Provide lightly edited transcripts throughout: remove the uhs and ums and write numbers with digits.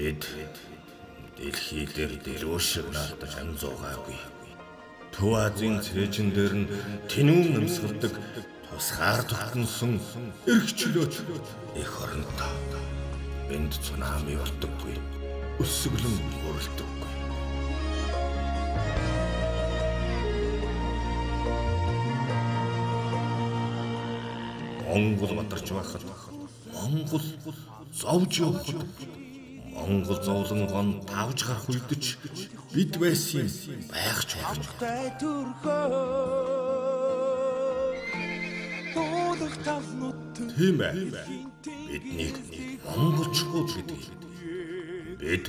Бид дэлхий дээр дэлгүүр шиг наадаж анзуугаагүй. Төв Азийн цээжин дээр нь тэнүүн амьсгалдаг тусгаар тогтносон эрх чөлөөт эх оронтой. Энд цунами болдоггүй. Өсөглөн хуралдаггүй. Монгол бадарч байхад, Монгол зовж явхад, Монгол зовлонгон тавж гарах үед ч бид байсан юм байх ч болно. Тийм ээ. Биднийг монголчууд гэдэг. Бид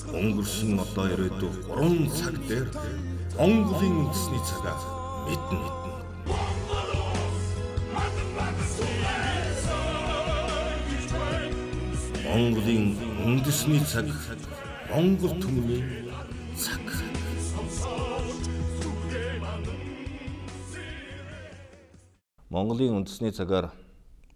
өнгөрсөн одоо ирээдүй 3 цаг дээр Монголын үндэсний цагаа мэднэ. Монголын үндэсний цаг, Монгол түмний цаг. Монголын үндэсний цагаар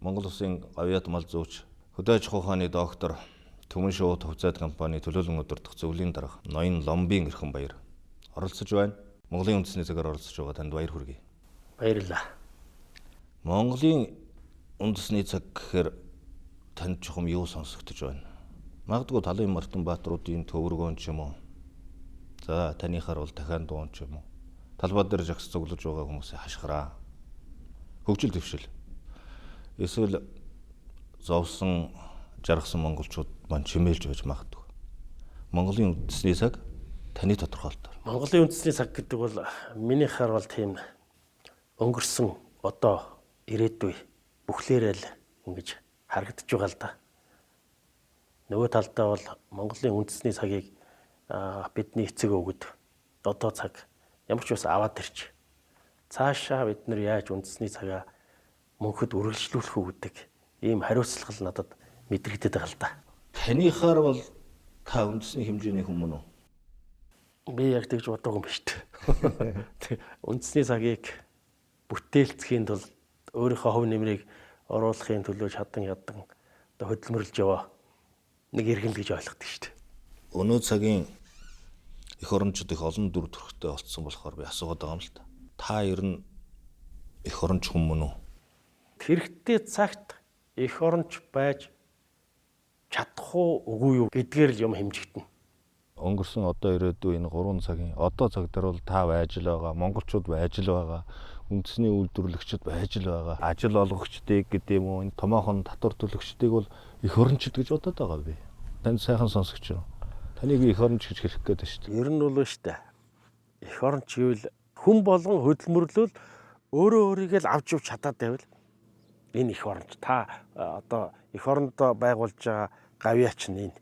Монгол Улсын гавьяат мал зүйч, хөдөө аж ахуй ухааны доктор, Түмэн шоу хувьцаат компани төлөөлөн удирдах зөвлөлийн дарга Ноён Ломбын эрхэм баяр оролцож байна. Монголын үндэсний цагаар оролцож байгаа танд баяр хүргэе. Баярлалаа. Монголын үндэсний цаг гэхээр танд чухам юу сонсогдож байна? Магадгүй талын Мартин Баатруудын төвөргөөн ч юм уу. За таныхаар бол дахиан дуун ч юм уу. Талбай дээр жагс цуглаж байгаа хүмүүсийн хашгираа. Хөгжил дэвшил. Эсвэл зовсон жаргасан монголчууд маань чимээлж байж магадгүй. Монголын үндэсний цаг таны тодорхойлолтоор. Монголын үндэсний цаг гэдэг бол миний хар бол тийм өнгөрсөн одоо ирээдүй бүхлээрээ л ингэж харагдаж байгаа л да. Нөгөө талдаа бол Монголын үндэсний цагийг бидний эцэг өвгөд одоо цаг ямар ч бас аваад ирч. Цаашаа бид нар яаж үндэсний цагаа мөнхөд үргэлжлүүлэх үү гэдэг ийм хариуцлага л надад мэдрэгдээд байгаа л да. Таныхаар бол та үндэсний хэмжээний хүн мөн үү? Би яг тэгж бодоагүй юм биш үү. Үндэсний цагийг бүтээлцхийн тулд өөрийнхөө хувь нэмрийг оруулахын төлөө чадан ядан одоо хөдөлмөрлөж яваа нэг иргэн л гэж ойлгодог шүү дээ. Өнөө цагийн эх орончид их олон дүр төрхтэй болцсон болохоор би асуугаад байгаа юм л та. Та ер нь эх оронч хүн мөн үү? Хэрэгтэй цагт эх оронч байж чадах уу үгүй юу гэдгээр л юм хэмжигдэнэ. Өнгөрсөн одоо ирээдүй энэ 3 цагийн одоо цаг дээр бол та байж л байгаа, монголчууд байж л байгаа, үндэсний үйлдвэрлэгчид байж л байгаа. Ажил олгогчдыг гэдэг юм уу, энэ томоохон татвар төлөгчдийг бол эх орончид гэж бодоод байгаа би. Танд сайхан сонсогч юу? Таныг эх оронч гэж хэлэх гээд байна шүү дээ. Ер нь бол шүү дээ. Эх оронч гэвэл хүн болгон хөдөлмөрлөл өөрөө өөрийгөө л авч явж чадаад байвал энэ эх оронч. Та одоо эх орондоо байгуулж байгаа гавьяач нь энэ.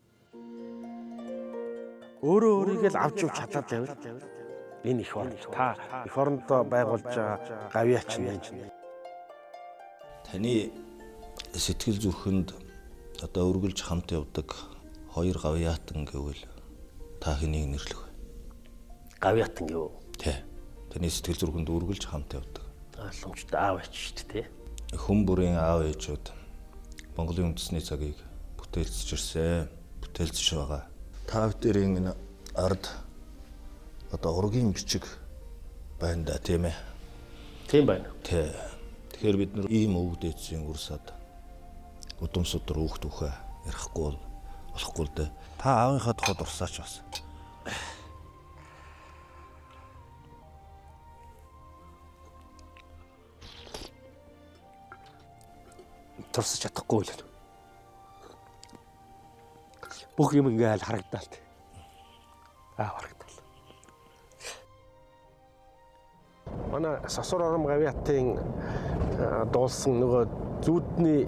Өөрөө өөрийгөө л авч явж чадаад байвал энэ эх оронч. Та эх орондоо байгуулж байгаа гавьяач нь энэ. Таны сэтгэл зүрхэнд одоо үргэлж хамт явдаг хоёр гавьяатан гэвэл та хэнийг нэрлэх вэ? Гавьяатан гэв. Тэ. Таны сэтгэл зүрхэнд үргэлж хамт явдаг. Ойлгомжтой аав ээж шүү дээ. Хүн бүрийн аав ээжүүд Монголын үндэсний цагийг бүтээлцэж ирсэн, бүтээлцэж байгаа. Та бүдэрийн энэ ард одоо ургийн бичиг байна да, тийм ээ. Тийм байна. Тэ. Тэгэхээр бид нар ийм өвөг дээдсийн үр сад удам судар хүүхд үхэ ярихгүй бол болохгүй л дээ. Та аавынхаа тухай дурсаач бас. Турсаж чадахгүй л. Бүх юм ингээл харагдаал. Аа харагдаал. Манай Сосор ором гавьяатын дуулсан нөгөө зүүдний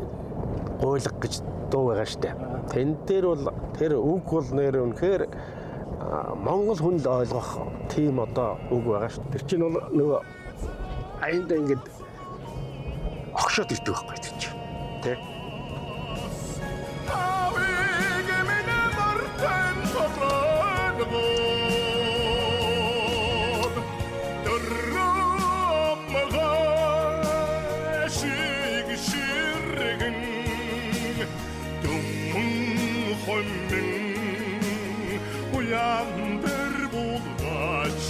гуйлга гэж дуу байгаа штэ. Тэн дээр бол тэр үг бол нэр үнэхээр монгол хүн л ойлгох тийм одоо үг байгаа штэ. Тэр чинь бол нөгөө аяндаа ингээд огшоод ирдэг байхгүй тэр чинь. Тэ. Янтыр булгач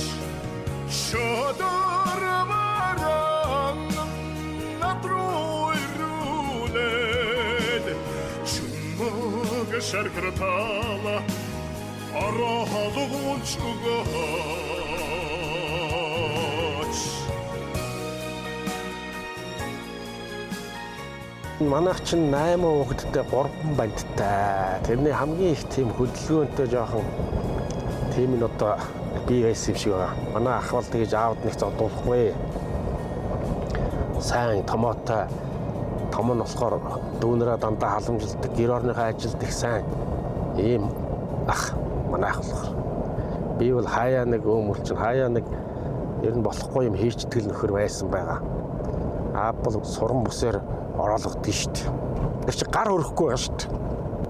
Чодыр баран На трой рулет Чумаг шаркратала Арахалгун чугач. Манайх чинь 8 хүүхэдтэй 3 бандтай. Тэрний хамгийн их тийм хөдөлгөөнтэй жоохон тийм нь одоо бий байсан юм шиг байгаа. Манай ах бол тэгэж аавд нэг зодуулахгүй. Сайн томоотой, том нь болохоор дүүнрээ дандаа халамжилдаг, гэр орныхоо ажилд их сайн ийм ах манай ах болохоор. Би бол хаяа нэг өөмөрчин, хаяа нэг ер нь болохгүй юм хийчтгэл нөхөр байсан байгаа. Аав бол суран бүсээр ороологдсон шүү дээ. Тэр чи гар өрөхгүй байгаа шүү дээ.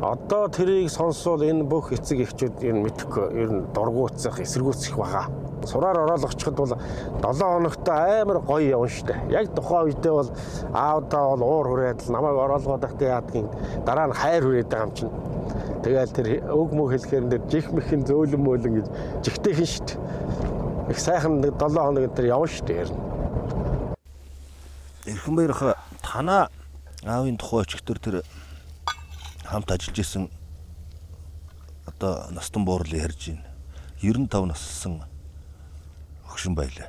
Одоо тэрийг сонсвол энэ бүх эцэг эхчүүд ер нь мэдэхгүй, ер нь дургуутсах, эсэргүүцэх байгаа. Сураар ороологчход бол 7 хоногт амар гоё явна шүү дээ. Яг тухайн үедээ бол аавдаа бол уур хүрээд л намайг ороолгоод байхдаа яадгийн дараа нь хайр хүрээд байгаа юм чинь. Тэгээл тэр өг мөг хэлэхээр тэр жих мэхэн зөөлөн мөөлөн гэж жигтэйхэн шүү дээ. Их сайхан 7 хоног энэ тэр явна шүү дээ ер нь. Эрхэн баярха танаа аавын тухай өчигдөр тэр хамт ажиллаж исэн одоо настан буурлын ярьж байна. 95 нассан өгшин байлаа.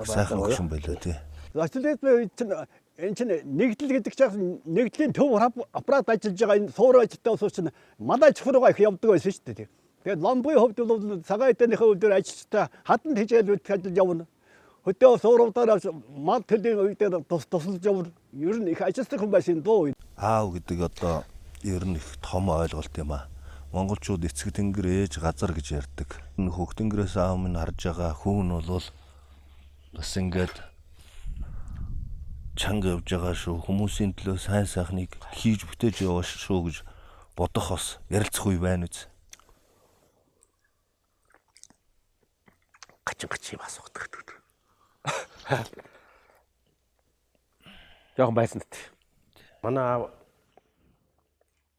Сайхан өгшин байлаа тий. Социализмын үед чинь энэ чинь нэгдэл гэдэг чинь нэгдлийн төв аппарат ажиллаж байгаа энэ суур ажилттай улсууд чинь манай аж ахуй руугаа их явдаг байсан шүү дээ. Тэгээд Ломбын хувьд бол цагаан эдэнийхээ үедээр ажилчтай хадан тэжээл үдх ажиллаж явна. Хөдөө сууруудаар мал төлийн үедээ тусалж явна. Ер нь их ажилтдаг хүн байсан дуу. Аав гэдэг одоо ер нь их том ойлголт юм аа. Монголчууд эцэг тэнгэр ээж газар гэж ярьдаг. Энэ хөх тэнгэрээс аав минь харж байгаа хүн нь бол бас ингээд чанга явж байгаа шүү. Хүмүүсийн төлөө сайн сайхныг хийж бүтээж яваа шүү гэж бодох бас ярилцах үе байна үз. Гачин гачин юм асуудаг. Жохон байсан дэт. Манай аав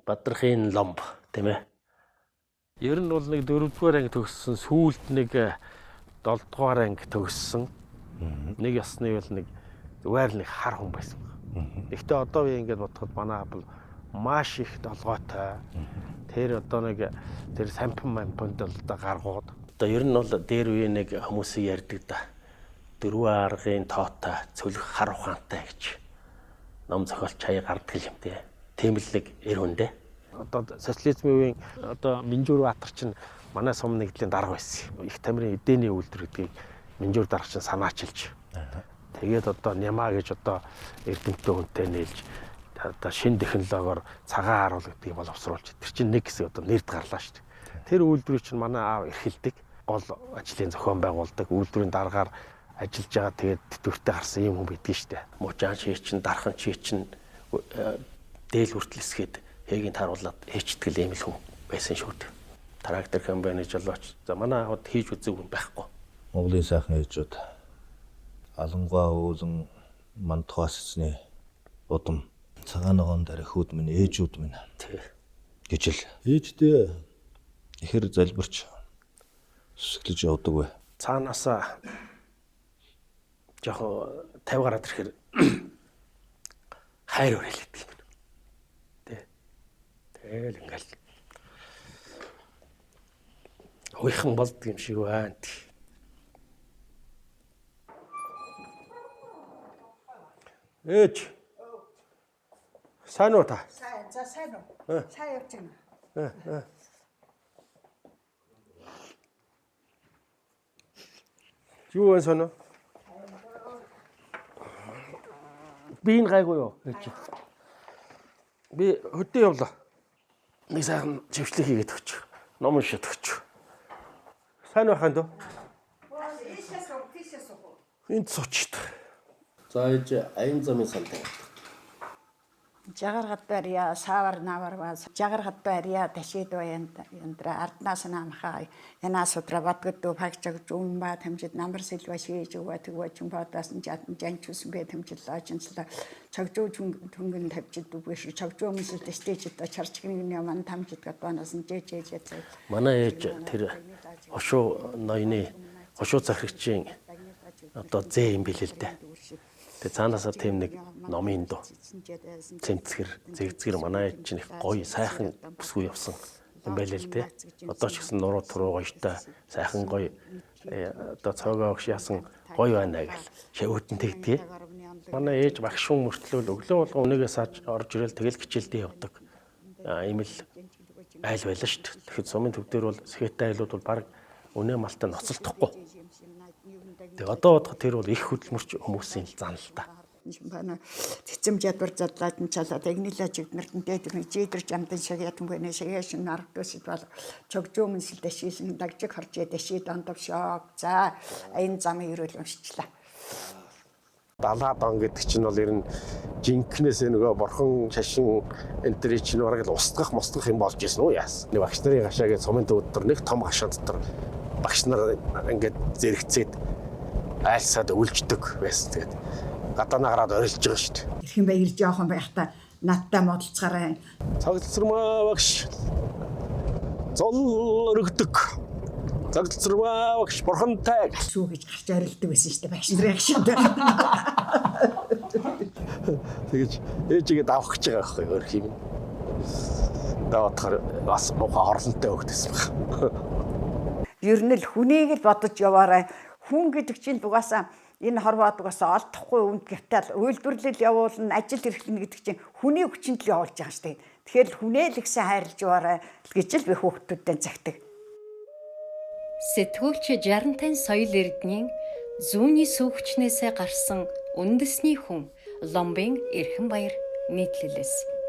Бадрахын ломб тийм ээ. Ер нь бол нэг дөрөвдүгээр анги төгссөн, сүүлд нэг долдугаар анги төгссөн. Нэг ясны бол нэг зүгээр л нэг хар хүн байсан. Гэхдээ одоо би ингээд бодоход манай аав бол маш их долгойтой. Тэр одоо нэг тэр сампин мампинд л одоо гаргууд. Одоо ер нь бол дээр үе нэг хүмүүсийг ярьдаг да. Дөрвөн аргын тоотой цөлх хар ухаантай гэж ном зохиолч хаяа гардаг юм тий. Тийм л нэг эр хүндээ. Одоо социализмын үеийн одоо Минжүүр Баатар чинь манай сум нэгдлийн дарга байсан. Их тамирын эдээний үйлдвэр гэдгийг Минжүүр дарга чинь санаачилж. Тэгээд одоо Нямаа гэж одоо эрдэмтэн хүнтэй нийлж одоо шин технологиор цагаан харуул гэдгийг боловсруулж тэр чинь нэг хэсэг одоо нэрд гарлаа шүү дээ. Тэр үйлдвэрийг чинь манай аав эрхэлдэг. Гол ажлын зохион байгуулдаг. Үйлдвэрийн даргаар ажиллаж байгаа тэгээд тэтгэвртэй гарсан юм хүн байдгийг шүү дээ. Мужаан ший чинь дархан ший чинь дээл хүртэл эсгээд хэгийн тааруулаад хийчтгэл юм л хүн байсан шүү дээ. Трактор комбайн жолооч. За манай аавд хийж үзег хүн байхгүй. Монголын сайхан ээжүүд алангаа уулан мандхаас эцний удам цагаан ногоон дарихуд минь ээжүүд минь Тий. гэж л ээждээ ихэр залбирч сүсгэлж явдаг вэ. Цаанаасаа жоохон 50 гараад ирэхээр хайр өрөөлөд юм. Тэ. Тэгэл ингээл уйхан болдго юм шиг байна. Ээж. Сайн уу та? Сайн, за сайн уу? Сайн явж байна. Юу вэ соно? Би энэ гайгүй юу? Ээж. Би хөдөө явлаа. Нэг сайхан живчлэг хийгээд өгч. Ном уншаад өгч. Сайн байх юм дөө? Ийшээ суу, тийшээ суу. Энд суучт. За ээж аян замын санд тавьдаг. Жагаргат барья савар навар жагаргат барья ташид яндра арднаас намха яна сутра батгдуу пагчаг жумба тамжид намар сэлва шийж уга тэгва чумбадаас жатан жанчус бэ тамжил лаажинсла чогжуу түнгэн тавьжид үгүй чогжуу өмсөл тэстэжид чарчгын яман тамжид гадванаас жэж жэж. Манай ээж тэр хошуу ноёны хошуу захирагчийн одоо зээ юм билээ л дээ. Тэгээ цаанаасаа тийм нэг номын дуу. Цэмцгэр, зэгцгэр манай ээж чинь их гоё сайхан бүсгүй явсан юм байлээ л дээ. Одоо ч гэсэн нуруу туруу гоётой сайхан гоё одоо цоогоо огш яасан гоё байна гэл шавьтан тэгдгээ. Манай ээж багш шун мөртлөөл өглөө болгон үнийгээ сааж орж ирэл тэгэл хичээлдээ явдаг. Ийм л айл байлаа шүү дээ. Тэгэхэд сумын төв дээр бол сэхэтэй айлууд бол баг үнэ малтай ноцолдохгүй. Тэгээ одоо бодоход тэр бол их хөдөлмөрч хүмүүсийн л зан л та. Цэцэм чадвар задлаад нь чалаа тэгнэлээ чигнэртэн дээд жидэр жамдан шиг ятан гэнэ шигэшин нардус бол чогжуу мэнсэл дэшисэн дагжиг харж дэши дондовшоо. За энэ замын өрөөл уншчлаа. Далаа дон гэдэг чинь бол ер нь жинкнээс нөгөө бурхан шашин энэ төр чинь бараг л устгах мустгах юм болж исэн үү яасан. Нэг багш нарын гашаа гэж сумын төв дотор нэг том гашаан дотор багш нар ингээд зэрэгцээд айлсаад өлждөг байсан. Тэгээд гадаана гараад орилж байгаа шүү дээ. Эрхэн баяр жоохон байхдаа надтай модалцгаарай. Цагцэрмаа багш зол өргөдөг. Цагцэрмаа багш бурхантай шүү гэж гарч орилдог байсан шүү дээ. Багш нарын гашаанд. Тэгэж ээжигээ давах гэж байгаа байхгүй өөр юм. Даваадахаар бас муухай хорлонтой хөгдөсөн баг. Ер нь л хүнийг л бодож яваарай. Хүн гэдэг чинь угаасаа энэ хорвоод угаасаа олдохгүй үнд капитал үйлдвэрлэл явуулна, ажил эрхлэнэ гэдэг чинь хүний хүчинд л явуулж байгаа шүү дээ. Тэгэхээр хүнээ л ихсэн хайрлаж яваарай гэж л би хүүхдүүдтэй загтаг. Сэтгүүлч Жарантайн соёл эрдний зүүнний сүүгчнээсээ гарсан үндэсний хүн Ломбын Эрхэн баяр нийтлэлээс.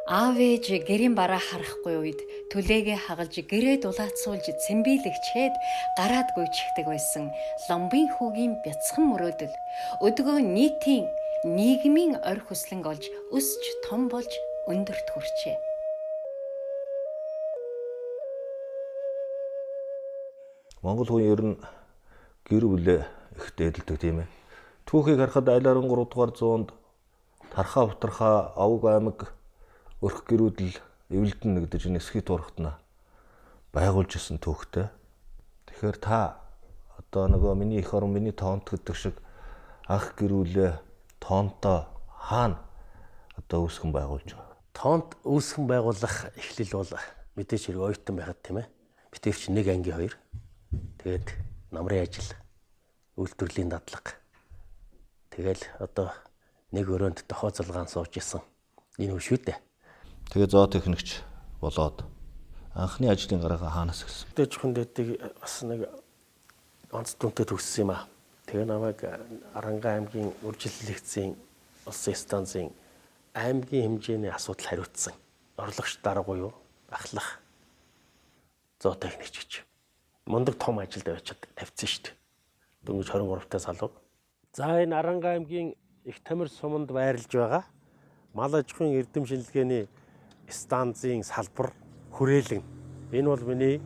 Аав ээж гэрийн бараа харахгүй үед түлээгээ хагалж гэрээ дулаацуулж цэмбийлэгчээд гараад гүйчихдэг байсан Ломбын хүүгийн бяцхан мөрөөдөл өдгөө нийтийн нийгмийн орь хүслэн олж өсч том болж өндөрт хүрчээ. Монгол хүн ер нь гэр бүлээ их дээдэлдэг тийм ээ. Түүхийг харахад айл 13 дугаар зуунд Тархаа Бутархаа Овг аймаг өрх гэрүүдэл эвлэдэн нэгдэж энэ эсхий туурхтна байгуулж исэн түүхтэй. Тэгэхээр та одоо нөгөө миний эх орон миний тоонт гэдэг шиг анх гэрүүлээ тоонтоо хаана одоо үүсгэн байгуулж байгаа. Тоонт үүсгэн байгуулах эхлэл бол мэдээж хэрэг оюутан байхад тийм ээ. Бид тэр чинь нэг ангийн хоёр. Тэгээд намрын ажил, үйлдвэрлэлийн дадлага. Тэгэл одоо нэг өрөөнд дохоо зулгаан сууж исэн. Энэ үе шүү дээ. Тэгээ зоотехникч болоод анхны ажлын гараагаа хаанаас эхэлсэн? Дэж хүн дэдийг бас нэг онц дүнтэй төгссөн юм аа. Тэгээ намайг Аранга аймгийн үржилэл лекцийн улсын станцын аймгийн хэмжээний асуудал хариуцсан орлогч дарга буюу ахлах зоотехникч гэж мундаг том ажилд авчиад тавьсан шүү дээ. Дөнгөж 23 таа залуу. За энэ Аранга аймгийн их тамир суманд байрлаж байгаа мал аж ахуйн эрдэм шинжилгээний станцын салбар хүрээлэн. Энэ бол миний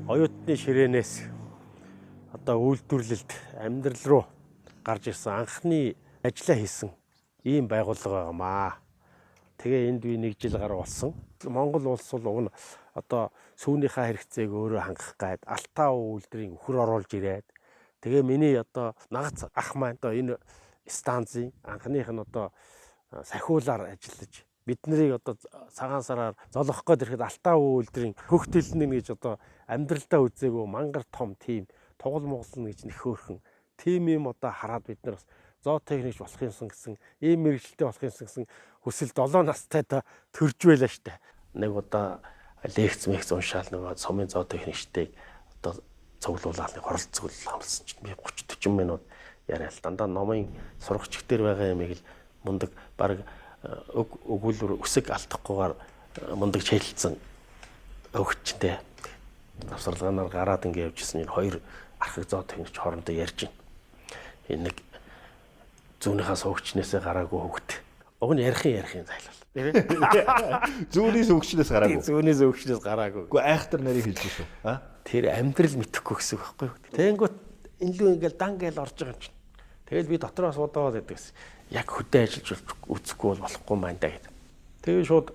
оюутны ширээнээс одоо үйлдвэрлэлд амьдрал руу гарч ирсэн анхны ажлаа хийсэн ийм байгууллага байгаамаа. Тэгээ энд би нэг жил гаруй болсон. Монгол улс бол уг нь одоо сүүнийхээ хэрэгцээг өөрөө хангах гад алтаа үйлдвэрийн үхэр оруулж ирээд тэгээ миний одоо нагац ах маань одоо энэ станцын анхных нь одоо сахиулаар ажиллаж бид нарыг одоо цагаан сараар золгох гээд ирэхэд алтаа үйлдвэрийн хөхтөлнө гэж одоо амьдралдаа үзээгүй мангар том тим тугал моглоно гэж нэг хөөрхөн тим юм одоо хараад бид нар бас зоотехникч болох юмсан гэсэн ийм мэрэгчлээ болох юмсан гэсэн хүсэл 7 настай та төрж байлаа штэ. Нэг удаа лекц мекц уншаал нөгөө сумын зоотехникчтэйг одоо цуглуулаад нэг хоролцоог хамлсан чинь би 30 40 минут яриад дандаа номын сургагч дээр байгаа юмыг л мундаг баг өгүүлбэр өсөг алдахгүйгээр мундаг чийлэлцэн өгчтэй. Давсарлаганаар гараад ингэ явжсэн энэ хоёр архаг зоотехникч хоорондоо ярьж байна. Энэ нэг зүүнийхээ суугчнээсээ гараагүй хөвгт. Уг нь ярих юм зайлал. Тийм ээ. Зүүнний сүүгчлээс гараагүй. Зүүнний сүүгчлээс гараагүй. Үгүй айхтар нарийг хэлж шүү. Аа? Тэр амьдрал мэдэхгүй гэсэн үг байхгүй юу? Тэнгүүт энэ лүү ингээл дан гээл орж байгаа юм чинь. Тэгэл би дотроо суудаад байдаг гэсэн. Яг хөдөө ажиллаж үзэхгүй бол болохгүй маань да гэдэг. Тэгээ шууд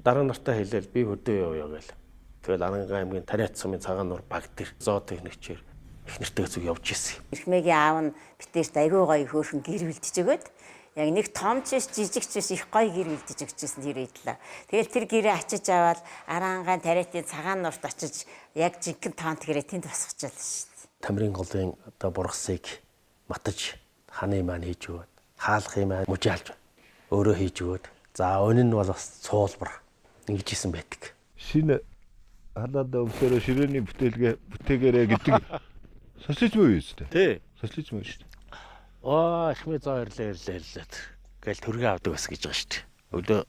дараа нартай хэлээл би хөдөө явъя гээл. Тэгэл Арангаа аймгийн Тариат сумын цагаан нуур баг дээр зоотехникчээр их нэртэй зүг явж ирсэн. Эрхмээгийн аав нь битэрт айгүй гоё хөөрхөн гэр бэлтэж өгөөд яг нэг том ч биш жижиг ч биш их гоё гэр бэлтэж өгчээсэн тэр үед л. Тэгэл тэр гэрээ ачиж аваад Арангаан Тариатын цагаан нуурт очиж яг жинхэнэ тоонт гэрээ тэнд босгочвол шүү дээ. Тамирын голын одоо бургасыг матаж ханы маань хийж өгөөд хаалгын маань мужаалж өөрөө хийж өгөөд за өнөн нь бол бас цуулбар ингэж исэн байдаг. Шинэ халаадаа өвсөрөө ширээний бүтээлгээ бүтээгээрээ гэдэг социализм үе шүү дээ. Тий. Социализм үе шүү дээ. Оо ихмээ зоо ирлээ ирлээ ирлээ гэл төргөө авдаг бас гэж байгаа шүү дээ. Өглөө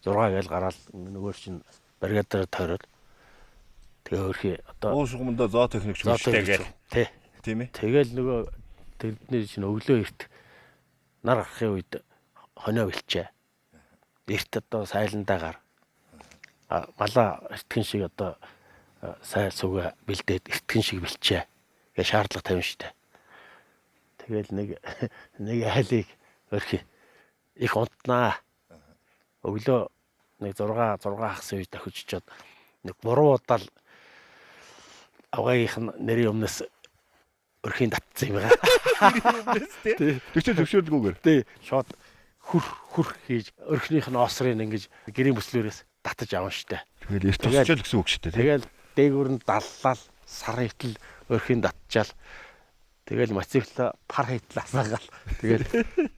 6 гээл гараал нөгөө чинь бригадаараа тойроод тэгээ өөрхий одоо Уун шугамдаа зоотехникч хүчтэй гэл. Тий. Тийм ээ. Тэгэл нөгөө тэрдний чинь өглөө эрт нар гарахын үед хонио бэлчээ. Эрт одоо сайландаа гар. Малаа эртгэн шиг одоо сайл сүгэ бэлдээд эртгэн шиг бэлчээ. Гэ шаардлага тавина штэ. Тэгэл нэг нэг айлыг өрхи их унтнаа. Өглөө нэг 6 6 хагас үед дахиж очиод нэг 3 удаа л авгаагийнх нь нэрийн өмнөөс өрхийн татсан юм байгаа. Тэр чинь зөвшөөрлгүйгээр. Тий. Шууд хүр хүр хийж өрхнийх нь осрыг ингэж гэрийн бүслүүрээс татаж авна штэ. Тэгэл эрт тусчаал гэсэн үг шүү дээ. Тэгэл дээгүүр нь даллал сар хитэл өрхийн татчаал тэгэл мотоцикл пар хитэл асаагаал тэгэл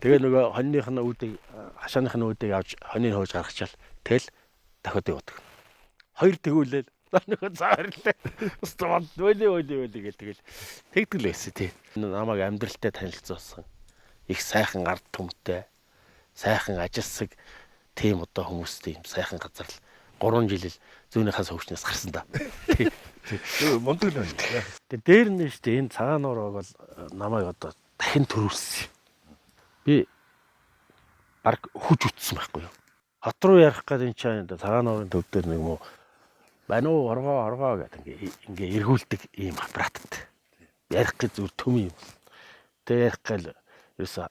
тэгээ нөгөө хоньных нь үүдийг хашааных нь үүдийг авч хонийг хөөж гаргачаал тэгэл дахиад явдаг. Хоёр тэгүүлээл нөгөө заарлаа. Устгал өөлөө өөлөө өөлөө гэл тэгэл тэгдэг л байсан тий. Намайг амьдралтай танилцуулсан. Их сайхан ард түмтэй, сайхан ажилсаг тийм одоо хүмүүстэй юм сайхан газар л 3 жил л зүүнийхээ сувчнаас гарсан да. Тий. Мундаг л байна. Тэгээ дээр нь шүү дээ энэ цагаан нуураг бол намайг одоо дахин төрүүлсэн. Би баг хүч үтсэн байхгүй юу. Хот руу ярих гээд энэ чинь цагаан нуурын төв дээр нэг юм уу байна уу оргоо оргоо гэдэг ингээ ингээ эргүүлдэг ийм аппараттай. Ярих гэж зүгээр төм юм. Тэгээ ярих гээл ерөөсө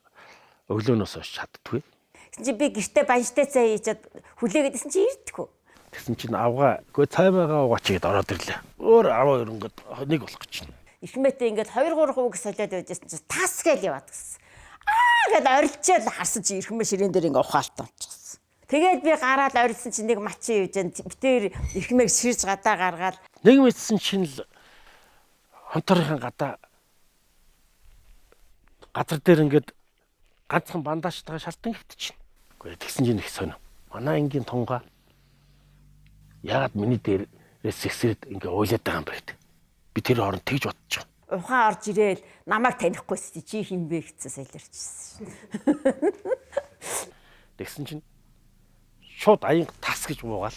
өглөөнөөс хойш чаддгүй. Тэгсэн чинь би гэртээ банштай цай хийчихэд хүлээгээдсэн чинь ирдэггүй. Тэгсэн чинь авгаа үгүй цай байгаа угаач гэд ороод ирлээ. Өөр аваа өрөнгөд нэг болох гэж байна. Эрхмээтэй ингээд 2 3 хувг солиод байжсэн чинь тас гээл яваад гэсэн. Аа гэд орилчаал харсан чи эрхмээ ширээн дээр ингээ ухаалт ончихсон. Тэгээд би гараад орилсан чинь нэг мачин юу жэн битээр эрхмээг ширж гадаа гаргаад Нэг мэдсэн чинь л хонторынхан гадаа газар дээр ингээд ганцхан бандаажтайгаа шалтан гівтчихнэ. Үгүй тэгсэн чинь их сонио. Манай ангийн тунгаа яагаад миний дээрээс сэгсрээд ингээ уйлаад байгаа юм бэ гэдэг. Би тэр хооронд тэгж бодож байгаа. ухаан орж ирээл намайг танихгүйс чи хин бэ гэсэн солиорчсон. Тэгсэн чинь шууд аянга тас гэж буугаал.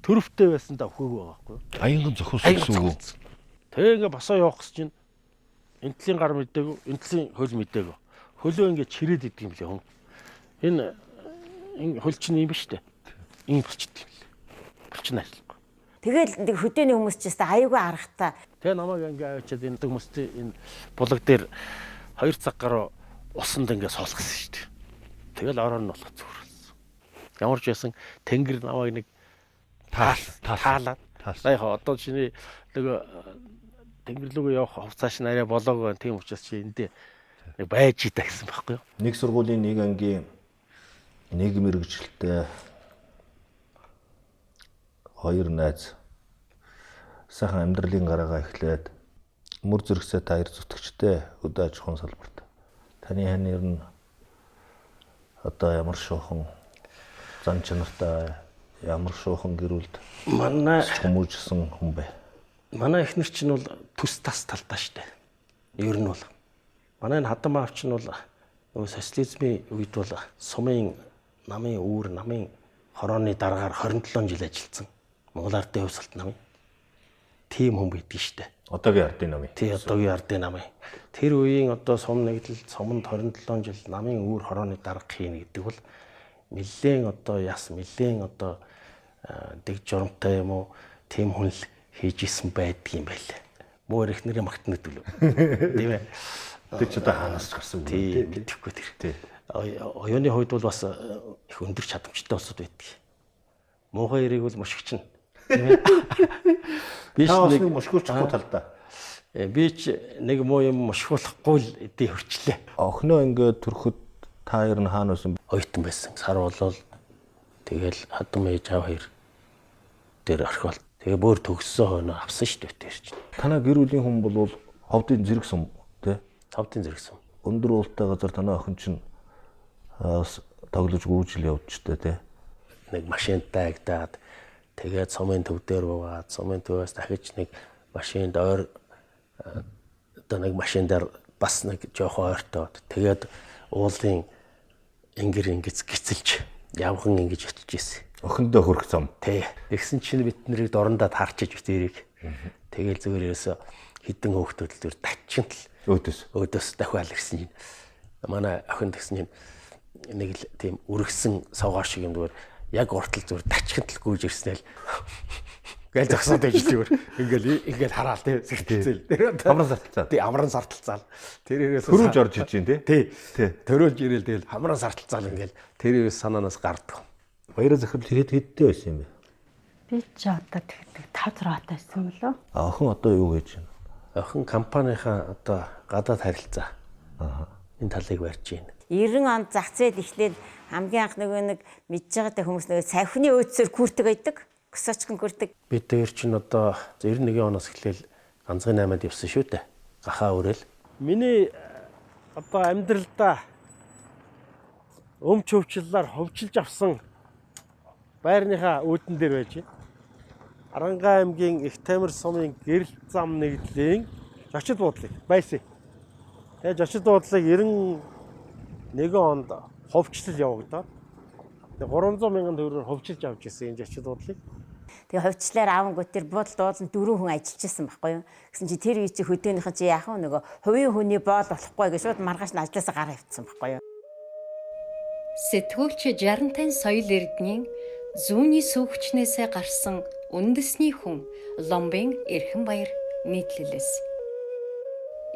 Төрөвтэй байсан да өхөөгүй байгаа байхгүй юу? Аянган зохиосон гэсэн үг үү? Тэгээ ингээ босоо явах гэсэн чинь энэ талын гар мдээгүй, энэ талын хөл мдээгүй. Хөлөө ингээ чирээд идэг юм лээ хүн. Энэ энэ хөл чинь юм биш үү? Ийм болчихдээ юм лээ. Булчин ажиллахгүй. Тэгэл нэг хөдөөний хүмүүс ч гэсэн аюугаа аргатай. Тэгээ намайг ингээ авчиад энэ хүмүүстийн энэ булаг дээр 2 цаг гаруй усанд ингээ суулгасан шүү дээ. Тэгэл ороор нь болох зүгээр болсон. Ямар ч байсан тэнгэр намайг нэг Таал таалаад. Таалсан. За яг одоо чиний нөгөө тэнгэр лүүгээ явах хувцас чинь арай болоогүй байна. Тийм учраас чи эндээ нэг байж идэ гэсэн байхгүй юу? Нэг сургуулийн нэг ангийн нэг мэрэгжилтэй хоёр найз сайхан амьдралын гараагаа эхлээд мөр зэрэгсээ та хоёр зүтгэжтэй өдөө аж ахуйн салбарт. Таны хань ер нь одоо ямар шуухан зан чанартай ямар шуухан гэрүүлд Манай хүмүүжсэн хүн бэ? манай эхнэр чинь бол төс тас талдаа штэ. Ер нь бол манай энэ хадам аав чинь бол нөгөө социализмын үед бол сумын намын үүр намын хорооны дараагаар 27 жил ажилласан. Монгол Ардын хувьсгалт намын. тийм хүн байдгийг штэ. Одоогийн ардын намын. Тий, одоогийн ардын намын. Тэр үеийн одоо сум нэгдэл суманд 27 жил намын үүр хорооны дарга хийнэ гэдэг бол нэлээд одоо яс нэлээд одоо дэг журамтай юм уу тийм хүн л хийж исэн байдгийм байлээ. Муу эрхнэрээ магтана гэдэг лөө. Тийм ээ. Тэр ч одоо хаанаас ч гарсан үг. Тий, мэдэхгүй тэр. Тий. Оюуны хувьд бол бас их өндөр чадамжтай улсууд байдаг. Муухай эрийг бол мушигчна. Тийм ээ. Би ч Та бас нэг нэг мушгуулчихгүй талдаа. Би ч нэг муу юм мушгуулахгүй л эдээ хөрчлээ. Охиноо ингээд төрөхөд та хоёр нь хаана байсан? Ойтон байсан. Сар болол тэгэл хадам ээж аав хоёр дээр орхиол. Тэгээ бөөр төгссөн хойноо авсан шүү дээ тэр чинь. Танаа гэр бүлийн хүн бол ховдын зэрэг сум тий? Ховдын зэрэг сум. Өндөр уултай газар танаа охин чинь бас тоглож гүйжил явжтэй тий? Нэг машинд дайгдаад тэгээд сумын төв дээр буугаад сумын төвөөс дахиж нэг машинд ойр одоо нэг машин дээр бас нэг жоохон ойртоод тэгээд уулын ингэр ингэж гисэлж явган ингэж очиж исэн. Охиндоо хөрөх зам. Тий. Тэгсэн чинь бид нарыг дорндоо таарчиж бит эрийг. Тэгэл зүгээр ерөөсө хідэн хөөхтүүд л зүгээр тачинтал өөдөөс өөдөөс дахиад ирсэн чинь манай охин тэгсэн чинь нэг л тийм үргэсэн совгоор шиг юм зүгээр яг уртал зүгээр тачхинтал гүйж ирснээр гээл зогсоод байж зүгээр ингээл ингээл хараал тий сэртэлцэл тэр амран сарталцаа тий амран сарталцаал тэр ерөөсөө төрүүлж орж иж чинь тий тий төрүүлж ирээл тэгэл амран сарталцаал ингээл тэр ерөөс санаанаас гардаг. Баяраа захирал хэд хэдтэй байсан юм бэ? Би ч одоо тэгдэг 5 6 таа байсан болов. А охин одоо юу хийж байна? Охин компанийнхаа одоо гадаад харилцаа. Аа. Энэ талыг барьж байна. 90 онд зах зээл эхлээд хамгийн анх нөгөө нэг мэдж байгаатай хүмүүс нөгөө цавхины өөдсөөр күртэг байдаг. Косочкон күртэг. Бид дээр чинь одоо 91 оноос эхлээл ганцхан 8-д явсан шүү дээ. Гахаа өрөөл. Миний одоо амьдралдаа өмч хөвчлөлөөр хөвчилж авсан байрныхаа үүдэн дээр байж байна. Арангаа аймгийн Их Тамир сумын гэрэл зам нэгдлийн зочид буудлыг байсан. Тэгээ зочид буудлыг 91 онд ховчлол явагдаад 300 мянган төгрөгөөр ховчилж авч ирсэн энэ зочид буудлыг. Тэгээ хувьчлаар авангууд тэр буудалд ууланд дөрвөн хүн ажиллаж исэн байхгүй юу. Гэсэн чи тэр үе чи хөдөөнийхэн чи яах вэ нөгөө хувийн хүний боол болохгүй гэж шууд маргааш нь ажилласаа гараа явцсан байхгүй юу. Сэтгүүлч Жарантайн соёл эрдэнийн зүүнний сүүхчнээсээ гарсан үндэсний хүн Ломбын Эрхэн Баяр нийтлэлээс.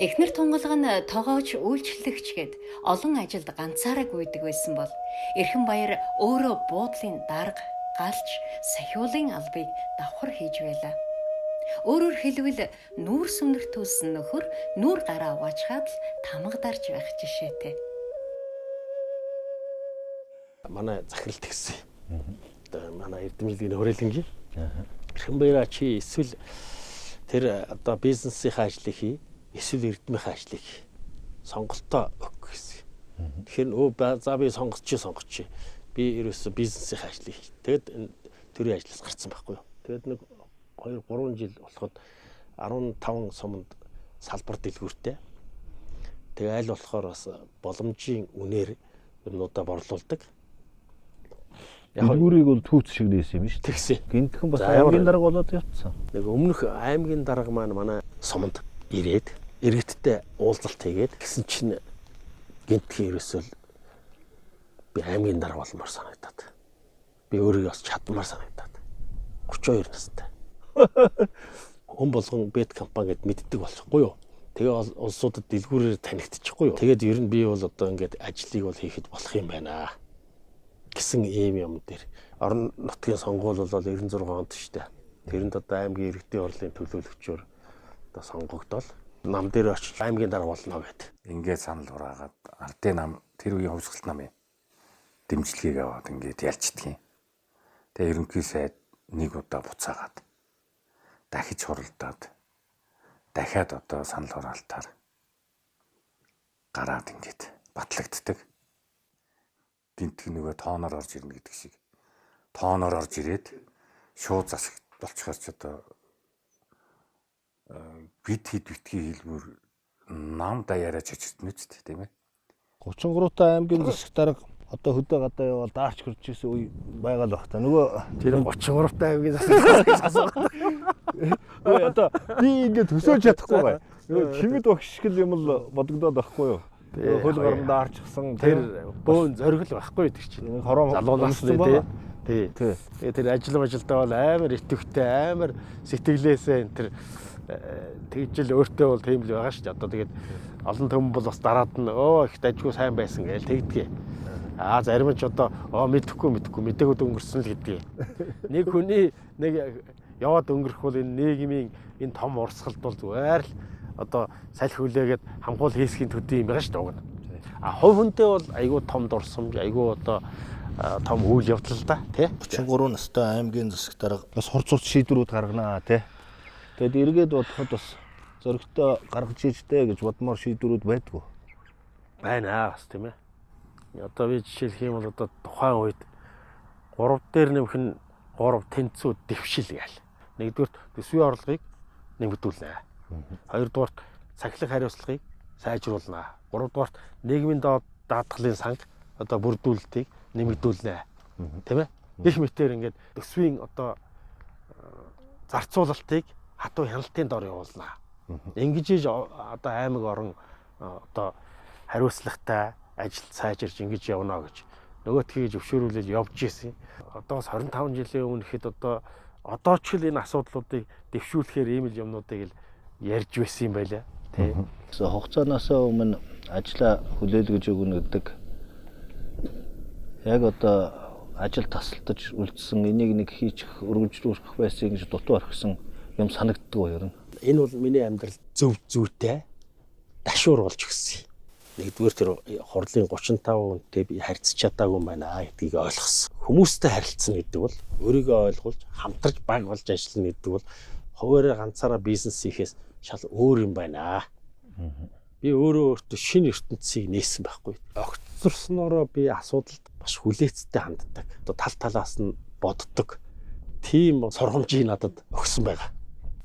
Эхнэр тунгалаг нь тогооч үйлчлэгч гэд олон ажилд ганцаараа гүйдэг байсан бол Эрхэн Баяр өөрөө буудлын дарга, галч, сахиулын албыг давхар хийж байлаа. Өөрөөр хэлбэл нүүр сүмнэр төлсөн нөхөр нүүр гараа угаачхаад л тамгадарч байх жишээтэй. Манай захирал тэгсэн. Одоо манай эрдэмжлэгийн хүрээлэнгийн. Эрхэн Баяраа чи эсвэл тэр одоо бизнесийнхаа ажлыг хий, эсвэл эрдмийнхээ ажлыг хий. Сонголтоо өг гэсэн. Тэгэхээр өө за би сонгоч. Би ерөөсөө бизнесийнхээ ажлыг хий. Тэгэд төрийн ажлаас гарцсан байхгүй юу. Тэгэд нэг 2 3 жил болоход 15 суманд салбар дэлгүүртэй. Тэгээ аль болохоор бас боломжийн үнээр юмнуудаа борлуулдаг. Дэлгүүрийг бол түүц шиг нээсэн юм шүү дээ. Тэгсэн. Гинтхэн бас аймгийн дарга болоод явцсан. Нэг өмнөх аймгийн дарга маань манай суманд ирээд иргэдтэй уулзалт хийгээд гэсэн чинь гинтхэн ерөөсөө би аймгийн дарга болмоор санагдаад. Би өөрийгөө бас чадмаар санагдаад. 32 настай. Хүн болгон бэт компани гэд мэддэг болохгүй юу? Тэгээ улсуудад дэлгүүрээр танигдчихгүй юу? Тэгээд ер нь би бол одоо ингээд ажлыг бол хийхэд болох юм байна гэсэн ийм юм дээр орон нутгийн сонгуул бол 96 онд шүү дээ. Тэрэнд одоо аймгийн иргэдийн хурлын төлөөлөгчөөр одоо сонгогдоол нам дээр очиж аймгийн дарга болно гэд. Ингээд санал хураагаад ардын нам тэр үеийн хувьсгалт намын дэмжлэгийг аваад ингээд ялчдгийн. Тэгээ ерөнхий сайд нэг удаа буцаагаад дахиж хуралдаад дахиад одоо санал хураалтаар гараад ингээд батлагддаг. Гинтг нөгөө тооноор орж ирнэ гэдэг шиг тооноор орж ирээд шууд засаг болчихоор ч одоо бит хит битгий хэлбэр нам даяараа чочирдно үст тийм ээ. 33 та аймгийн засаг дарга Одоо хөдөө гадаа явбал даарч хөрч ирсэн үе байгаа л бах та. Нөгөө Тэр 33 та аймгийн засаг асуугаад. Өө одоо би ингээд төсөөж чадахгүй бай. Нөгөө химэд багш шиг л юм л бодогдоод байхгүй юу? Тий. Хөл гарам даарчсан Тэр бөөн зоригл байхгүй тэр чинь. Хороо Залуунаас өмссөн тий. байгаа. Тий. Тий. Тэгээ тэр ажил ажилдаа бол амар итгэвтэй, амар сэтгэлээсээ энэ тэр тэгжэл өөртөө бол тийм л байгаа шүү дээ. Одоо тэгээд олон төмөн бол бас дараад нь өө их дажгүй сайн байсан гээл тэгдгээ. Аа зарим нь ч одоо оо мэдэхгүй мэдэхгүй мэдээгүүд өнгөрсөн л гэдгийг. Нэг хүний нэг яваад өнгөрөх бол энэ нийгмийн энэ том урсгалд бол зүгээр л одоо салхи хүлээгээд хамгуул хийсхийн төдий юм байгаа шүү дээ уг нь. А хувь хүндээ бол айгүй том дурсамж, айгүй одоо том үйл явдал л да тий. 33 настай аймгийн засаг дарга бас хурц хурц шийдвэрүүд гаргана тий. Тэгэд эргээд бодоход бас зоригтой гаргаж ижтэй гэж бодмоор шийдвэрүүд байдгүй. Байна бас тийм ээ. Одоо би жишээлх юм бол одоо тухайн үед 3 дээр нэмэх нь 3 тэнцүү дэвшил гээл. Нэгдүгürt төсвийн орлогыг нэмэгдүүлнэ. Хоёрдугаарт сахилах хариуцлагыг сайжруулна. Гуравдугаарт нийгмийн доод даатгалын санг одоо бүрдүүлэлтийг нэмэгдүүлнэ. Тийм ээ? Гэх мэтээр ингээд төсвийн одоо зарцуулалтыг хатуу хяналтын дор явуулна. Ингэж иж одоо аймаг орон одоо хариуцлагатай ажил сайжирч ингэж явна гэж нөгөөтгийг зөвшөөрүүлэл явж исэн. Одоос 25 жилийн өмнө ихэд одоо ч л энэ асуудлуудыг дэвшүүлэхээр ийм л юмнуудыг л ярьж байсан юм байлаа. Тэ. Хугацаанаас өмнө ажлаа хүлээлгэж өгнө гэдэг яг одоо ажил тасалтаж үлдсэн энийг нэг хийчих өргөжлүүлэх байсан гэж дутуу орхисон юм санагддаг ер нь. Энэ бол миний амьдрал зөв зүйтэй дашуур болж өгсөн. Нэгдүгээр тэр хурлын 35 хүнтэй би харьцаж чадаагүй юм байна гэдгийг ойлгосон. Хүмүүстэй харилцана гэдэг бол өөрийгөө ойлгуулж хамтарч баг болж ажиллана гэдэг бол хуваараа ганцаараа бизнес хийхээс шал өөр юм байна. Би өөрөө өөртөө шинэ ертөнцийг нээсэн байхгүй. Огцорсноороо би асуудалд бас хүлээцтэй ханддаг. Одоо тал талаас нь боддог. Тийм сургамжийг надад өгсөн байгаа.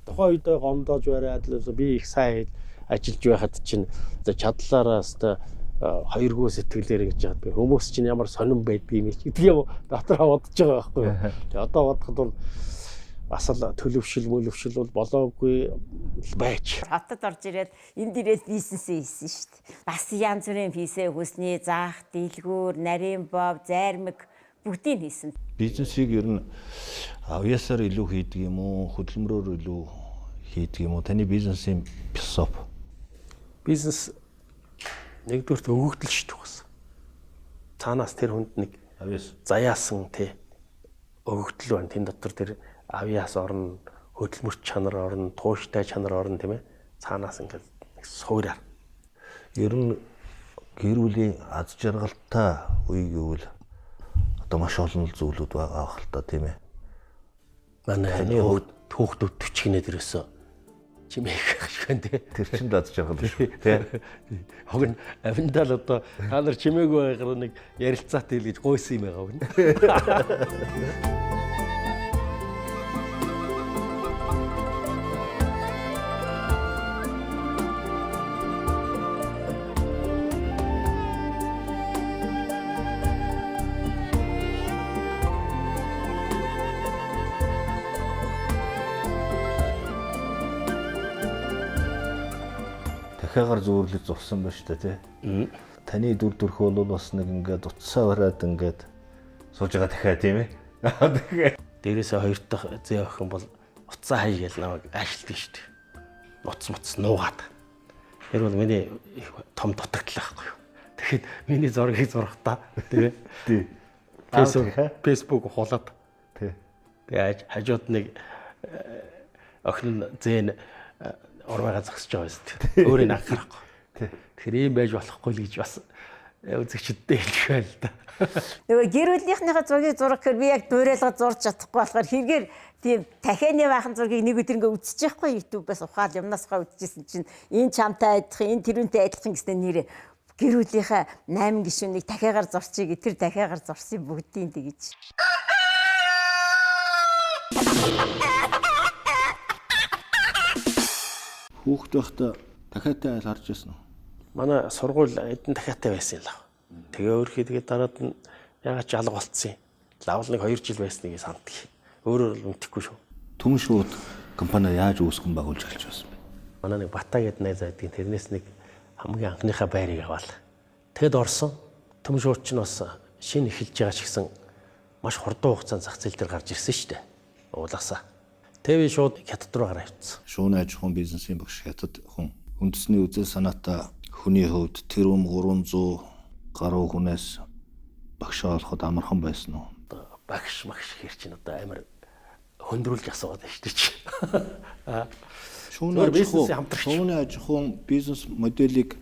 Тухайн үед гомдоож бариад л би их сайн ажиллаж байхад чинь чадлаараа өстой хоёргоо сэтгэлээр ингэж яагаад би хүмүүс чинь ямар сонирн байдгийг юм гэдэг юм дотроо бодож байгаа байхгүй юу. Тэгээ одоо бодоход бол бас л төлөвшил мөлөвшил бол болоогүй байж. Хотод орж ирээд энд ирээд бизнесээ хийсэн шүү дээ. Бас янз бүрийн хийсээ хүсний заах, дэлгүүр, нарийн бов, зайрмаг бүгдийг хийсэн. Бизнесийг ер нь авьяасаар илүү хийдэг юм уу, хөдөлмөрөөр илүү хийдэг юм уу? Таны бизнесийн философи. Бизнес нэгдүгürt өгөгдөл шүү дээ бас. Цаанаас тэр хүнд нэг авьяас заяасан тий өгөгдөл байна. Тэн дотор тэр авьяас орно, хөдөлмөрч чанар орно, тууштай чанар орно тийм ээ. Цаанаас ингээд нэг суураар. Ер нь гэр бүлийн аз жаргалтай үе гэвэл одоо маш олон зүйлүүд байгаа хэл та тийм ээ. Манай таны хувьд хүүхдүүд 40 гинэ дээрээсөө чимээх шиг байна тий. Тэр чинь л аз жаргал шүү тий. Хог нь аминдаа л одоо та нар чимээгүй байгаар нэг ярилцаатай л гэж гуйсан юм байгаа үгэн. Дахиагаар зүүрлэж зурсан байна шүү дээ тий. Таны дүр төрх бол бас нэг ингээд утсаа бариад ингээд сууж байгаа дахиад тийм ээ. Тэгэхээр дээрээсээ хоёр дахь зээ охин бол утсаа хай гэж намайг аашилдаг шүү дээ. Утас муц нуугаад. Тэр бол миний их том дутагдал байхгүй юу. Тэгэхэд миний зургийг зурхтаа тийм ээ. Тий. Facebook хуулаад. Тий. Тэгээ хажууд нэг охин нь зээн урвайгаа зогсож байгаа юм шүү. Өөрийг анхаарахгүй. Тэгэхээр ийм байж болохгүй л гэж бас үзэгчдтэй хэлэх байл л да. Нөгөө гэр бүлийнхнийхээ зургийг зурах гэхээр би яг дуурайлга зурж чадахгүй болохоор хэрэгээр тийм дахианы баахан зургийг нэг өдөр ингээ үзчих байхгүй YouTube-аас ухаал юмнаас ухаа үзчихсэн чинь энэ чамтай адилхан, энэ тэрүүнтэй адилхан гэснээр нэрээ гэр бүлийнхээ 8 гишүүнийг дахиагаар зурчиг тэр дахиагаар зурсан бүгдийн тэгэж. Хүүхэд байхдаа дахиатай айл харж байсан уу? Манай сургууль эдэн дахиатай байсан юм л. Тэгээ өөрхий тэгээ дараад нь ягаад ч алга болцсон юм. Лавл нэг 2 жил байсныг санддаг. Өөрөөр бол мэдэхгүй шүү. Түмэн шууд компани яаж үүсгэн байгуулж эхэлж байсан бэ? Манай нэг Бата гэдэг найз байдгийн тэрнээс нэг хамгийн анхныхаа байрыг аваал. Тэгэд орсон. Түмэн шууд ч нь бас шинэ эхэлж байгаа ч гэсэн маш хурдан хугацаанд зах зээл дээр гарч ирсэн шүү дээ. Уулаасаа. Тэгээ би шууд хятад руу гараа явцсан. Шууны аж ахуйн бизнесийн багш хятад хүн. Үндэсний үзэл санаатай хүний хувьд тэрбум 300 гаруй хүнээс багшаа олоход амархан байсан уу? Багш магш хэр чинь одоо амар хөндрүүлж асууад байна шүү дээ. Шууны аж ахуй шууны аж ахуйн бизнес моделийг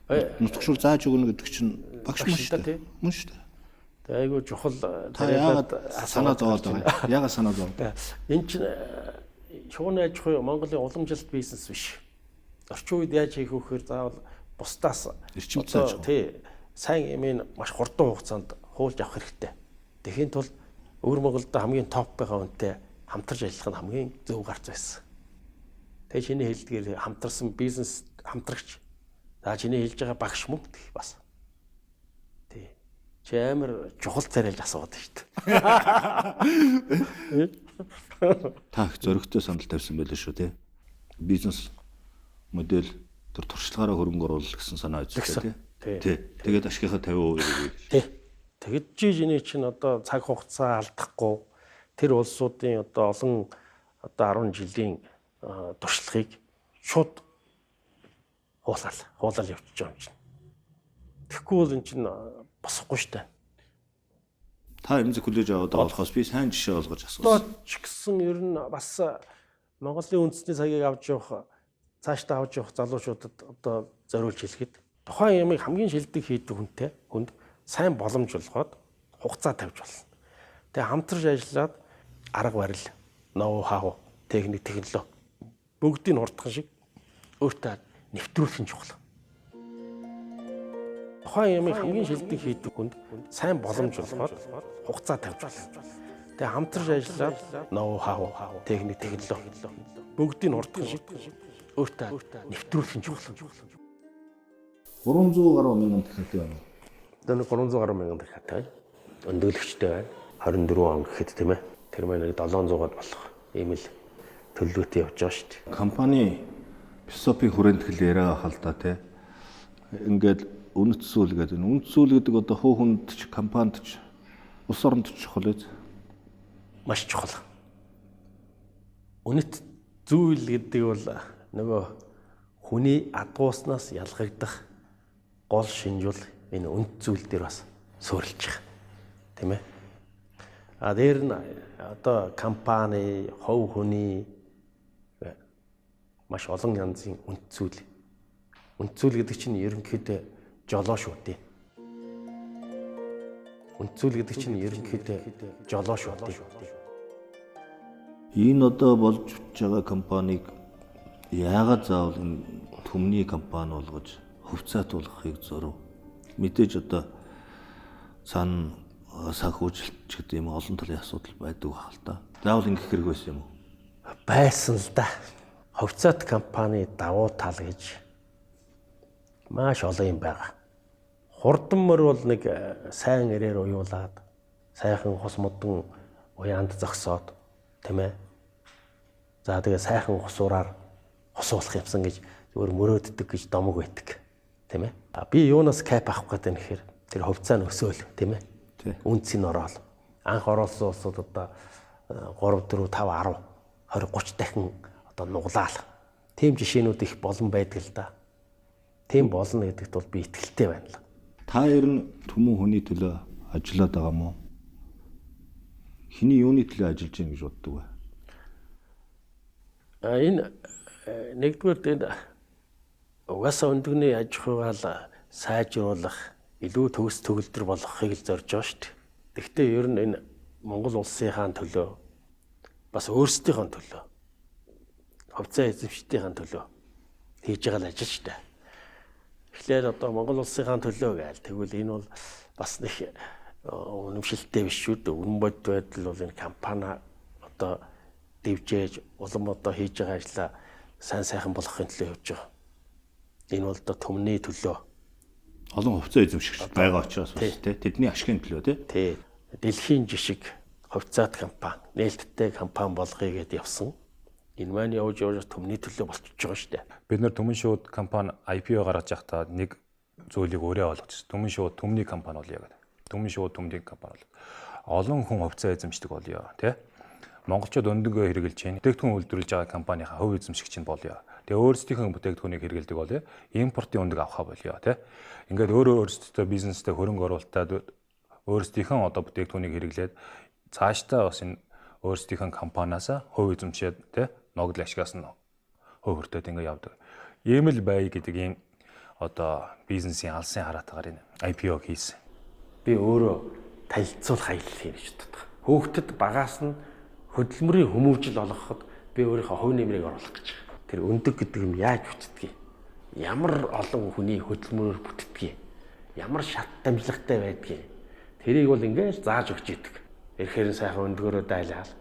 нутагшуул зааж өгнө гэдэг чинь багш мөн шүү дээ. Мөн шүү дээ. Тэгээ айгүй чухал та яагаад санаа зовоод байгаа юм? Яагаад санаа зовоод? Энэ чинь шууны аж ахуй Монголын уламжлалт бизнес биш. Орчин үед яаж хийх вэ гэхээр заавал бусдаас эрчим цааш тий сайн юм маш хурдан хугацаанд хуулж авах хэрэгтэй. Тэгэхийн тулд өвөр Монголд хамгийн топ байгаа хүнтэй хамтарч ажиллах нь хамгийн зөв гарц байсан. Тэгээ чиний хэлдгээр хамтарсан бизнес хамтрагч. За чиний хэлж байгаа багш мөн бас. Тий. Чи амар чухал царайлж асууад байна шүү дээ. Та их зоригтой санал тавьсан байлээ шүү тий. Бизнес модель тэр туршлагаараа хөрөнгө оруулах гэсэн санаа үзсэн тий. Тий. Тэгээд ашигынхаа 50% өгье. Тий. Тэгэд чи чиний чинь одоо цаг хугацаа алдахгүй тэр улсуудын одоо олон одоо 10 жилийн туршлагыг шууд хуулаал явчихж байгаа юм чинь. Тэгэхгүй бол эн чинь босхгүй шүү дээ. Та эмзэг хүлээж аваад байгаа болохоос би сайн жишээ олгож асуусан. Одоо ч гэсэн ер нь бас Монголын үндэсний цагийг авч явах цаашдаа авч явах залуучуудад одоо зориулж хэлэхэд тухайн ямыг хамгийн шилдэг хийдэг хүнтэй хүнд сайн боломж олгоод хугацаа тавьж болно. Тэгээ хамтарч ажиллаад арга барил, ноу хау, техник, технологи бүгдийг нь хурдхан шиг өөртөө нэвтрүүлэх нь чухал. Тухайн ямыг хамгийн шилдэг хийдэг хүнд сайн боломж олгоод хугацаа тавьж болно. Тэгээ хамтарч ажиллаад ноу хау, техник, технологи бүгдийг нь хурдхан шиг өөртөө нэвтрүүлэх нь чухал. 300 гаруй мянган дахиатай байна. Одоо нэг 300 гаруй мянган дахиатай. Өндөглөгчтэй байна. 24 он гэхэд тийм ээ. Тэр маань нэг 700-аад болох ийм л төлөвлөгөөтэй явж байгаа шүү дээ. Компани философи хүрээнд хэл яриа хал та тий. Ингээд үнэт зүйл гэдэг. Үнэт зүйл гэдэг одоо хувь хүнд ч компанид ч улс оронд ч чухал биз? Маш чухал. Үнэт зүйл гэдэг бол нөгөө хүний адгууснаас ялгагдах гол шинж бол энэ үнэт зүйл дээр бас суурилж байгаа. Тийм ээ. А дээр нь одоо компани, хувь хүний маш олон янзын үнэт зүйл. Үнэт зүйл гэдэг чинь ерөнхийдөө жолоо шүү дээ. Үнэт зүйл гэдэг чинь ерөнхийдөө жолоо шүү дээ. Энэ одоо болж байгаа компанийг яагаад заавал энэ түмний компани болгож хувьцаат болгохыг зорив? Мэдээж одоо цаана санхүүжилт ч гэдэг юм олон талын асуудал байдаг байх л та. Заавал ингэх хэрэг байсан юм уу? Байсан л да. Хувьцаат компани давуу тал гэж маш олон юм байгаа. Хурдан мөр бол нэг сайн ирээр уюулаад сайхан хус модон уяанд зогсоод тийм ээ. За тэгээ сайхан хусуураар хусуулах юмсан гэж зүгээр мөрөөддөг гэж домог байдаг. Тийм ээ. А би юунаас кайп авах гэдэг юм гэхээр тэр хувьцаа нь өсөөл тийм ээ. Үнц нь ороод анх оруулсан улсууд одоо 3 4 5 10 20 30 дахин одоо нуглаал. Тийм жишээнүүд их болон байдаг л да. Тийм болно гэдэгт бол би итгэлтэй байна л. Та ер нь түмэн хүний төлөө ажиллаад байгаа мó? Хиний юуны төлөө ажиллаж байна гэж боддог вэ? А энэ нэгдүгээр энэ угаасаа өндөгний аж ахуйгаа л сайжруулах, илүү төгс төгөлдөр болгохыг л зорж байгаа шүү дээ. Гэхдээ ер нь энэ Монгол улсынхаа төлөө бас өөрсдийнхөө төлөө хувьцаа эзэмшдийнхээ төлөө хийж байгаа л ажил шүү дээ. Тэгэхээр одоо Монгол улсынхаа төлөө гээл тэгвэл энэ бол бас нэг үнэмшилтэй биш шүү дээ. Үнэн бодит байдал бол энэ компани одоо дэвжээж улам одоо хийж байгаа ажлаа сайн сайхан болгохын төлөө явж байгаа. Энэ бол одоо түмний төлөө. Олон хувьцаа эзэмшигч байгаа учраас бас тий тэдний ашигын төлөө тий. Тий. Дэлхийн жишг хувьцаат компани, нээлттэй компани болгоё гэдээ явсан. Энэ маань явж явж түмний төлөө болчихж байгаа шүү дээ. Бид нэр Түмэн шууд компани IPO гаргаж байхдаа нэг зүйлийг өөрөө ойлгочихсон. Түмэн шууд түмний компани болъё гэдэг. Түмэн шууд түмний компани болъё. Олон хүн хувьцаа эзэмшдэг болъё тий. Монголчууд өндөнгөө хэрэглэж байна. Бүтээгдэхүүн үйлдвэрлэж байгаа компанийнхаа хувь эзэмшигч нь болъё. Тэгээ өөрсдийнхөө бүтээгдэхүүнийг хэрэглэдэг болъё. Импортын өндөг авахаа болъё тий. Ингээд өөрөө өөрсдөө бизнестэй хөрөнгө оруулалтад өөрсдийнхөө одоо бүтээгдэхүүнийг хэрэглээд цаашдаа бас энэ өөрсдийнхөө компаниас хувь эзэмшээд тий ногдол ашигаас нь хувь хүртээд ингээд явдаг. Ийм л бай гэдэг ийм одоо бизнесийн алсын хараатайгаар энэ IPO хийсэн. Би өөрөө танилцуулах аялал хийнэ гэж боддог. Хөөхдөд багаас нь хөдөлмөрийн хүмүүжил олгоход би өөрийнхөө хувь нэмрийг оруулах гэж байгаа. Тэр өндөг гэдэг юм яаж бүтдгийг, ямар олон хүний хөдөлмөрөөр бүтдгийг, ямар шат дамжлагатай байдгийг тэрийг бол ингээл зааж өгч идэг. Ирэхээр сайхан өндгөөрөө дайлаад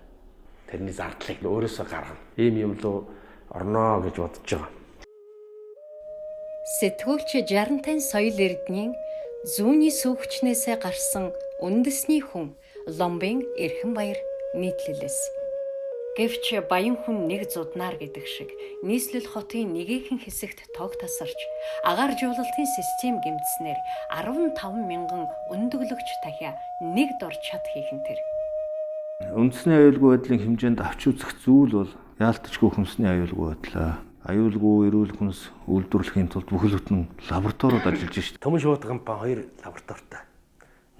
тэрний зардлыг өөрөөсөө гаргана. Ийм юм руу орноо гэж бодож байгаа. Сэтгүүлч Жарантайн соёл эрдний зүүнний сүүхчнээсээ гарсан үндэсний хүн Ломбын Эрхэн Баяр нийтлэлээс. Гэвч баян хүн нэг зуднаар гэдэг шиг нийслэл хотын нэгэн хэсэгт тог тасарч агаар жуулалтын систем гэмтснээр 15 мянган өндөглөгч дахиа нэг дор чад хийх нь тэр. Үндэсний аюулгүй байдлын хэмжээнд авч үзэх зүйл бол яалтчгүй хүнсний аюулгүй байдлаа. Аюулгүй эрүүл хүнс үйлдвэрлэхийн тулд бүхэл бүтэн лабораториуд ажиллаж шít. Түмэн шууд компани 2 лабораторитой.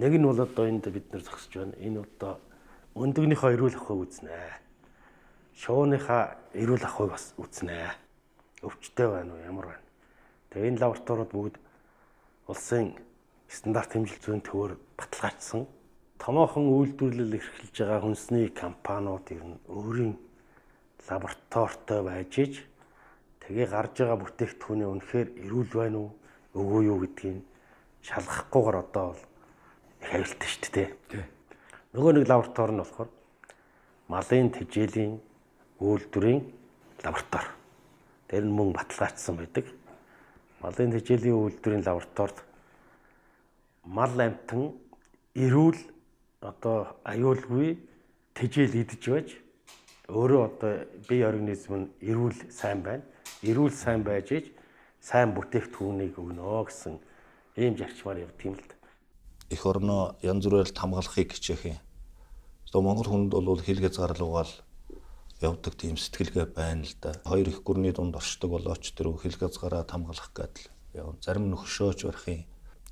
Нэг нь бол одоо энд бид нар зогсож байна. Энэ одоо өндөгнийхөө эрүүл ахуйг үзнэ. Шууныхаа эрүүл ахуйг бас үзнэ. Өвчтэй байна уу, ямар байна. Тэгээ энэ лабораториуд бүгд улсын стандарт хэмжил зүйн төвөөр баталгаажсан. Томоохон үйлдвэрлэл эрхэлж байгаа хүнсний компаниуд ер нь өөрийн лабораторитой байж иж тэгээ гарч байгаа бүтээгдэхүүний үнэхээр эрүүл байна уу, үгүй юу гэдгийг шалгахгүйгээр одоо бол их аюултай шүү дээ. Тий. Нөгөө нэг лаборатори нь болохоор малын тэжээлийн үйлдвэрийн лаборатори. Тэр нь мөн баталгаажсан байдаг. Малын тэжээлийн үйлдвэрийн лабораторид мал амьтан эрүүл одоо аюулгүй тэжээл идэж байж өөрөө одоо бие организм нь эрүүл сайн байна. Эрүүл сайн байж иж сайн бүтээгдэхүүнийг өгнө гэсэн ийм зарчмаар явдаг юм л да. Эх орноо янз бүрээр хамгаалахыг хичээх юм. Одоо монгол хүнд бол хил хязгаарлуугаал явдаг тийм сэтгэлгээ байна л да. Хоёр их гүрний дунд оршдог болооч тэр хил хязгаараа хамгаалах гэдэл яв. Зарим нөхшөөч барих юм.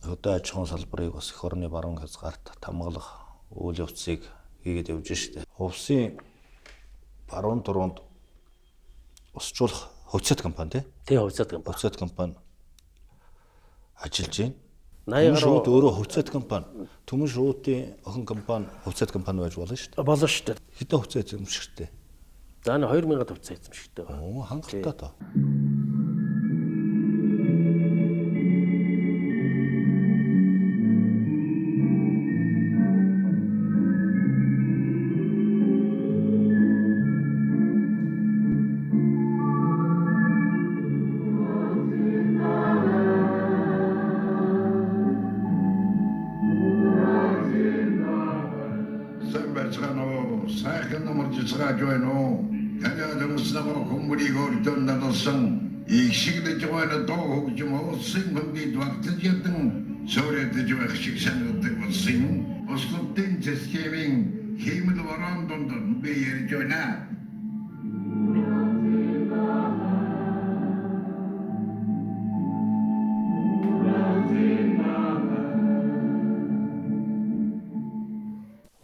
Хөдөө аж ахуйн салбарыг бас эх орны баруун хязгаарт хамгаалах үйл явцыг хийгээд явж штэ. Хувсын баруун туруунд усжуулах хувьцаат компани тий? Тий, хувьцаат компани. Хувьцаат компани ажиллаж байна. 80 Түмэн шууд өөрөө хувьцаат компани. Түмэн шуудын охин компани хувьцаат компани байж болно шүү дээ. Болно шүү дээ. Хэдэн хувьцаа эзэмшигчтэй? За 2000 хувьцаа эзэмшигтэй. Оо, хангалттай тоо. Сайн байцгаана уу? Сайхан нумарч цааж байна уу? Танай дэмснэгөө хүмүүрийг өртөн надсан их шиг дэж байна доо хөгжим улсын хөндид вартаж ядан сөөрөдөж байх шиг санагддаг болсон. Услуптын системийн хиймэл вороон дунд би ярьж байна.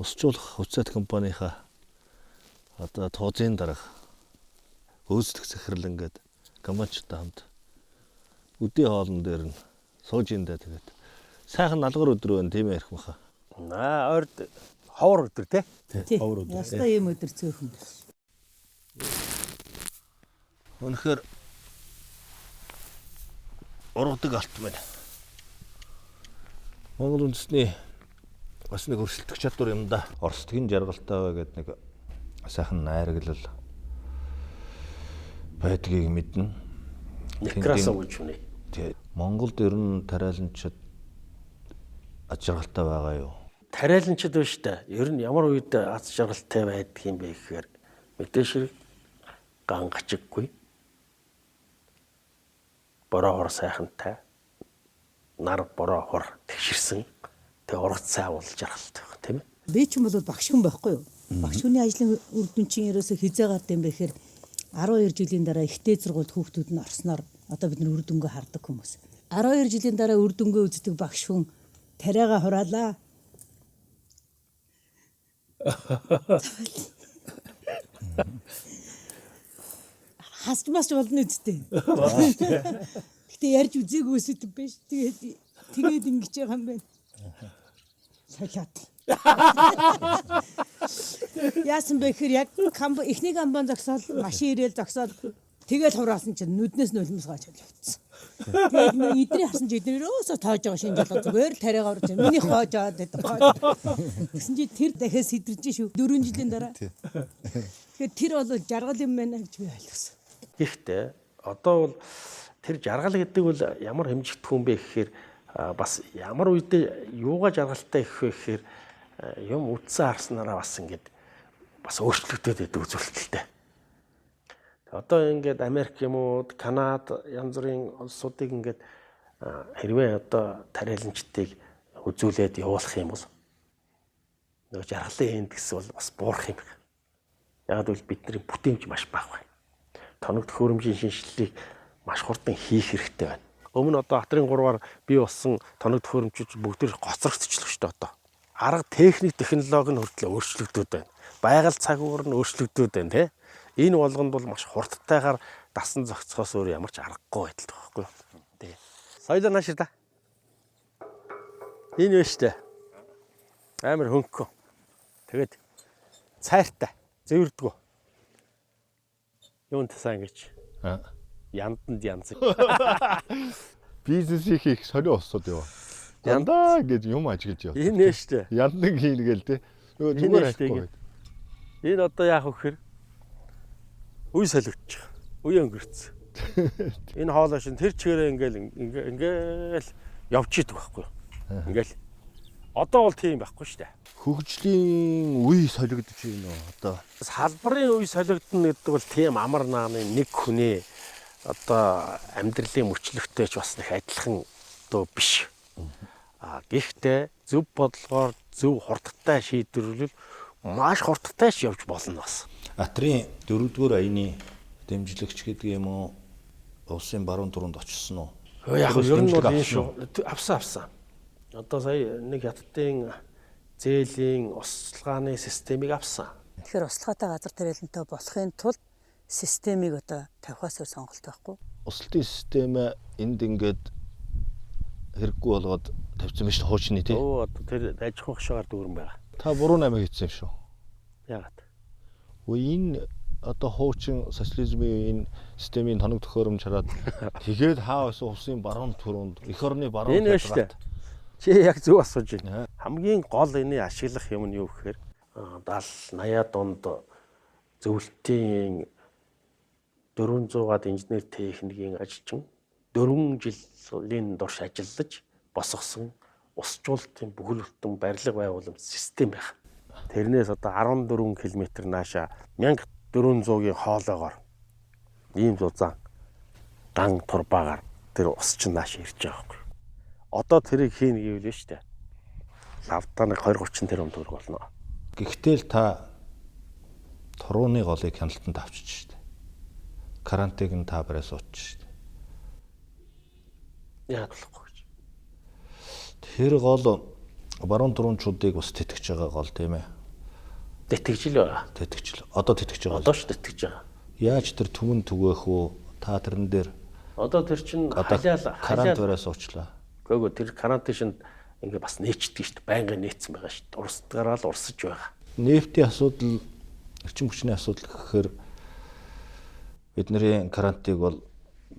Усжуулах хувьцаат компанийнхаа одоо туузын дарга өөрсдөх захирал ингээд компаниудтай хамт өдөө хоолн дээр нь сууж индэ тэгээд сайхан налгар өдөр байна тийм ээ ярих баха. Аа, ойрд ховор өдөр тий. Ховор өдөр. Ястай ийм өдөр цөөхөн. Үнэхээр ургадаг алт байна. Монгол үндэсний бас нэг өрсөлдөх чадвар юм да. Оросдгийн жаргалтай бай гэдэг нэг сайхан найраглал байдгийг мэднэ. Некрасов гэж хүнээ. Тий. Монголд ер нь тариаланчид аз жаргалтай байгаа юу? Тариаланчид байна шүү дээ. Ер нь ямар үед аз жаргалтай байдаг юм бэ гэхээр мэдээж хэрэг ган гачиггүй. Бороо хор сайхантай. Нар бороо хор тэгшэрсэн. Тэгээ ургац сайн уул жаргалтай байх тийм ээ. Би ч юм бол багш хүн байхгүй юу? Багш хүний ажлын үр дүн чинь ерөөсөө хизээ гард юм бэ гэхээр 12 жилийн дараа ихтэй сургуульд хүүхдүүд нь орсноор одоо бид нар үр дүнгээ хардаг хүмүүс. 12 жилийн дараа үр дүнгээ үздэг багш хүн тариагаа хураалаа. Хасч маш болно үсттэй. Гэтэ ярьж үзээгүй сүт биш. Тэгээд тэгээд ингэж байгаа юм байна. Солиот. Яасан бэ гэхээр яг эхний камбан зогсоол машин ирээл зогсоол тэгэл хураасан чинь нүднээс нь нулимс гаж явцсан. Тэгээд нөө эдний харсан чи эднэр өөсөө тоож байгаа шинж болоо зүгээр л тариагаа орж миний хоож аваад байдаг. Тэгсэн чи тэр дахиад сэдэрч шүү 4 жилийн дараа. Тэгэхээр тэр бол жаргал юм байна гэж би ойлгосон. Гэхдээ одоо бол тэр жаргал гэдэг бол ямар хэмжигдэх юм бэ гэхээр бас ямар үедээ юугаа жаргалтай гэх вэ гэхээр юм үтсэн харснараа бас ингээд бас өөрчлөгдөд байдаг үзүүлэлттэй. Одоо ингээд Америк юм уу, Канад янз бүрийн улсуудыг ингээд хэрвээ одоо тариаланчдыг үзүүлээд явуулах юм бол нөгөө жаргалын индекс бол бас буурах юм байна. Яг л бидний бүтээмж маш бага байна. Тоног төхөөрөмжийн шинжилгээг маш хурдан хийх хэрэгтэй байна. Өмнө одоо Атрын 3-аар бий болсон тоног төхөөрөмжүүд бүгд гоцрогдчихлоо шүү дээ одоо. Арга техник технологи нь хүртэл өөрчлөгдөд байна. Байгаль цаг уур нь өөрчлөгдөд байна тий. Энэ болгонд бол маш хурдтайгаар дасан зохицохоос өөр ямар ч аргагүй байдалтай байхгүй юу? Тий. Соёлоо наашир да. Энэ вэ штэ. Амар хөнгөн. Тэгээд цайртай, зэвэрдгүү. Юунт сайн гэж. Янданд янз. Бизнесийг хийх сонио улсууд яваа. Яндаа гэж юм ажиглаж яваа. Энэ вэ штэ. Яндан хийнэ гээл те. Нөгөө зүгээр хайхгүй байд. Энэ одоо яах вэ гэхээр үе солигдчих. Үе өнгөрцөн. Энэ хоолой шин тэр чигээрээ ингээл ингээл явж идэг байхгүй юу? Ингээл одоо бол тийм байхгүй шүү дээ. Хөгжлийн үе солигдож байна уу одоо? Салбарын үе солигдоно гэдэг бол тийм амар нааны нэг хүний одоо амьдралын мөчлөгтэй ч бас нэг адилхан дөө биш. А гэхдээ зөв бодлогоор зөв хурдтай шийдвэрлэл маш хурдтай ч явж болно бас. Атрын 4-р аяны дэмжлэгч гэдэг юм уу улсын баруун түрүүнд очсон уу? Яг ер нь бол энэ шүү. Авсан. Одоо сая нэг хятадын зээлийн услгааны системийг авсан. Тэгэхээр услгаатай газар тариалантай болохын тулд системийг одоо тавихаас өөр сонголт байхгүй. Услалтын систем энд ингээд хэрэггүй болгоод тавьсан биш хуучны тий. Өө одоо тэр аж ахуйн хашаагаар дүүрэн байгаа. Та буруу намайг хийсэн юм шүү. Яагаад? Үгүй энэ одоо хуучин социализмын энэ системийн тоног төхөөрөмж хараад тэгээд хаа байсан улсын баруун түрүүнд эх орны баруун Энэ шүү дээ. Чи яг зөв асууж байна. Хамгийн гол энэ ашиглах юм нь юу гэхээр 70 80-аад онд зөвлөлтийн 400-аад инженер техникийн ажилчин 4 жилийн турш ажиллаж босгосон усжуулалтын бүхэл бүтэн барилга байгууламж систем байх. Тэрнээс одоо 14 км нааша 1400-ийн хоолоогоор ийм зузаан ган турбаагаар тэр ус чинь нааш ирж байгаа байхгүй. Одоо тэрийг хийнэ гэвэл шүү дээ. Лавтаа нэг 20 30 тэрбум төгрөг болно. Гэхдээ л та турууны голыг хяналтанд авчиж шүү дээ. Карантиг нь та барай суучих шүү дээ. Яагаад болохгүй гэж. Тэр гол баруун туруунчуудыг бас тэтгэж байгаа гол тийм ээ. Тэтгэж л байгаа. Тэтгэж л. Одоо тэтгэж байгаа. Одоо ч тэтгэж байгаа. Яаж тэр түмэн түгээх үү? Та тэрэн дээр одоо тэр чин халиал карант барай суучлаа. Үгүй тэр карантин шинд ингээ бас нээчдэг шүү дээ. Байнгын нээцсэн байгаа шүү дээ. Урсдгаараа л урсаж байгаа. Нефтийн асуудал, эрчим хүчний асуудал гэхээр бидний карантыг бол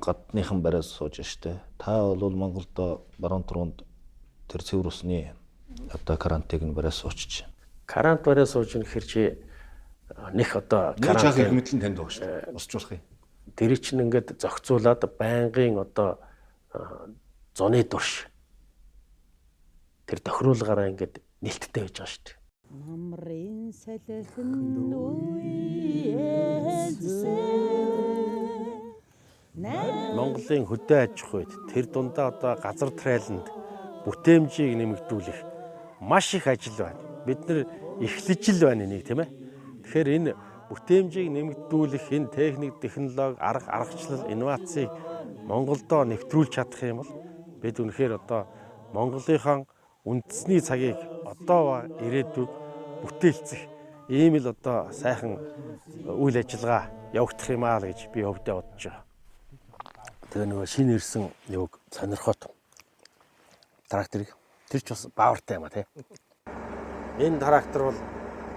гадныхан бариад сууж штэ. Та бол Монголд баруун туруунд тэр цэвэр усны одоо карантыг нь бариад суучиж. Карант бариад сууж гэхэр чи нэх одоо карантин мэдлэн танд байгаа шүү дээ. Усжуулах юм. Тэр чинь ингээд зохицуулаад байнгын одоо зуны турш Тэр тохируулгаараа ингээд нээлттэй байж байгаа шүү дээ. Намрын салхин үеэлзээ. Монголын хөдөө аж ахуйд тэр дундаа одоо газар трайланд бүтээмжийг нэмэгдүүлэх маш их ажил байна. Бид нэр эхлэж л байна энийг, тийм ээ. Тэгэхээр энэ бүтээмжийг нэмэгдүүлэх энэ техник, технологи, арга аргачлал, инновацийг Монголдоо нэвтрүүлж чадах юм бол бид үнэхээр одоо Монголынхон үндэсний цагийг одоо ба ирээдүйг бүтээлцэх ийм л одоо сайхан үйл ажиллагаа явагдах юм аа л гэж би хувьдаа бодож байгаа. Тэгээ нөгөө шинэ ирсэн юуг сонирхоод тракторыг, тэр ч бас баавартай юм а, тий. Энэ трактор бол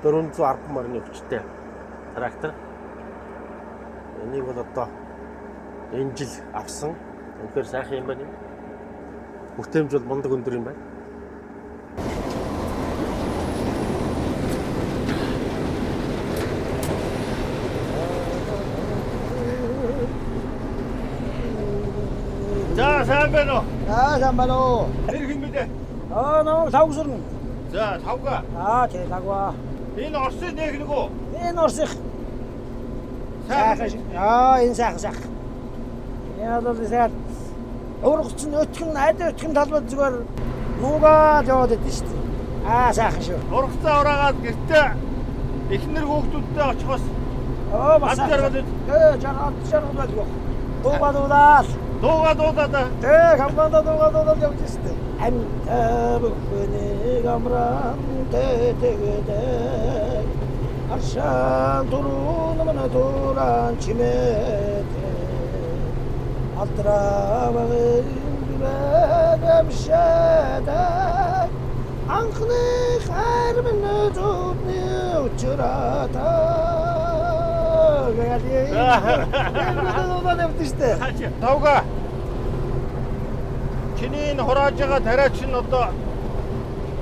410 морины хүчтэй трактор. Энийг бол одоо энэ жил авсан. Үнэхээр сайхан юм байна. Бүтээмж бол мундаг өндөр юм байна. За, сайн байна уу? Аа, сайн байна уу? Тэр хэн бэлээ? Аа, намайг Тавгсарна. За, Тавга. Аа, тий, Тавга. Энэ Оросын нэг нэг үү? Энэ Оросых. Сайхан. Аа, энэ сайхан сайхан. Энэ бол сайхан. Ургац нь өтгөн, айд өтгөн талбай зүгээр нуугаад яваад идэв шүү дээ. Аа, сайхан шүү. Ургацаа ураагаад гэртээ эхнэр хүүхдүүдтэй очихоос Оо, бас. Жаргал. Ээ, жаргал, жаргал байлгүй. Дуугаа дуудаал. Дуугаа дуудаад. Тэ, хамгаанда дуугаа дуудаад явж штэ. Амт бүхнийг амран тэтэгэдэг. Аршаан турун мана туран чимээдэг. Алдраа бэмшэдэг. Анхны хайр минь зүвний учраатай. Гээл. Энэ явж штэ. Тавга. Чиний энэ хурааж байгаа тариа чинь одоо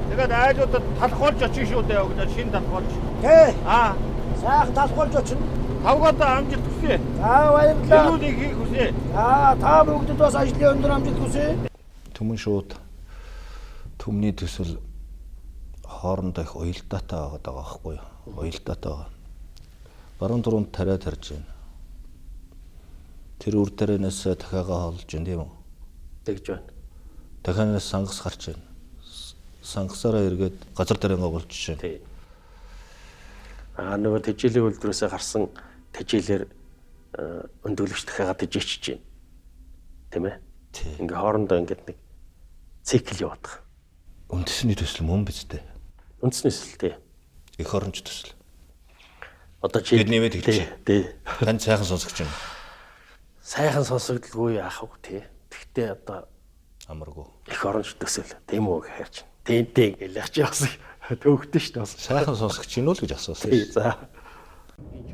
тэгээд айлуудад талхуулж очих шүү дээ гэж, шинэ талхуулж. Тэ. Аа. Сайхан талхуулж очино. Тавгадаа амжилт хүсье. За, баярлалаа. Илүүд ихийг хүсье. За, та бүгдэд бас ажлын өндөр амжилт хүсье. Түмэн шууд түмний төсөл хоорондоо их уялдаатай байгаад байгаа байхгүй юу? Уялдаатай байгаа. Баруун туруунд тариа тарж байна. Тэр үр тарианаас дахиагаа холж байна, тийм үү? Тэгж байна. Дахианаас сангас гарч байна. Сангасаараа эргээд газар тариангаа болж байна. Тий. Аа, нөгөө тэжээлийн үйлдвэрээсээ гарсан тэжээлээр өндөглөгч дахиагаа тэжээчж байна. Тийм ээ? Ингээ хоорондоо ингээд нэг цикл яваад байгаа. Үндэсний төсөл мөн биз дээ. Үндэсний төсөл, тий. Эх оронч төсөл. Одоо чи Бид нэмээд хэлчих. Тий. Танд сайхан сонсогч юм. Сайхан сонсогдолгүй яах вэ, тий. Тэгтээ одоо амаргүй. Эх оронч төсөл тийм үү гэхэр чинь. Тийм тийм гэлээ чи бас төвөгтэй шүү дээ бас. Сайхан сонсогч юм уу л гэж асуусан. Тий, за.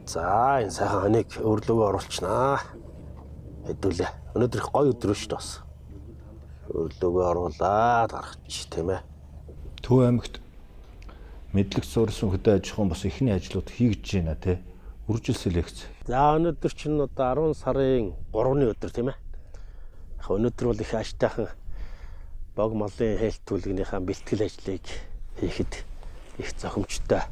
За, энэ сайхан хоног өрлөгөө оруулчихнаа. Хэдүүлээ. Өнөөдөр их гоё өдөр шүү дээ бас. Өрлөгөө оруулаад гаргачих, тийм ээ. Төв аймагт мэдлэг суурьсан хөдөө аж ахуйн бас эхний ажлууд хийгдэж байна, тий. Үржил селекц. За, өнөөдөр чинь одоо 10 сарын 3-ны өдөр, тийм ээ. Яг өнөөдөр бол их аштайхан бог малын хээлт түлгэнийхээ бэлтгэл ажлыг хийхэд их зохимжтой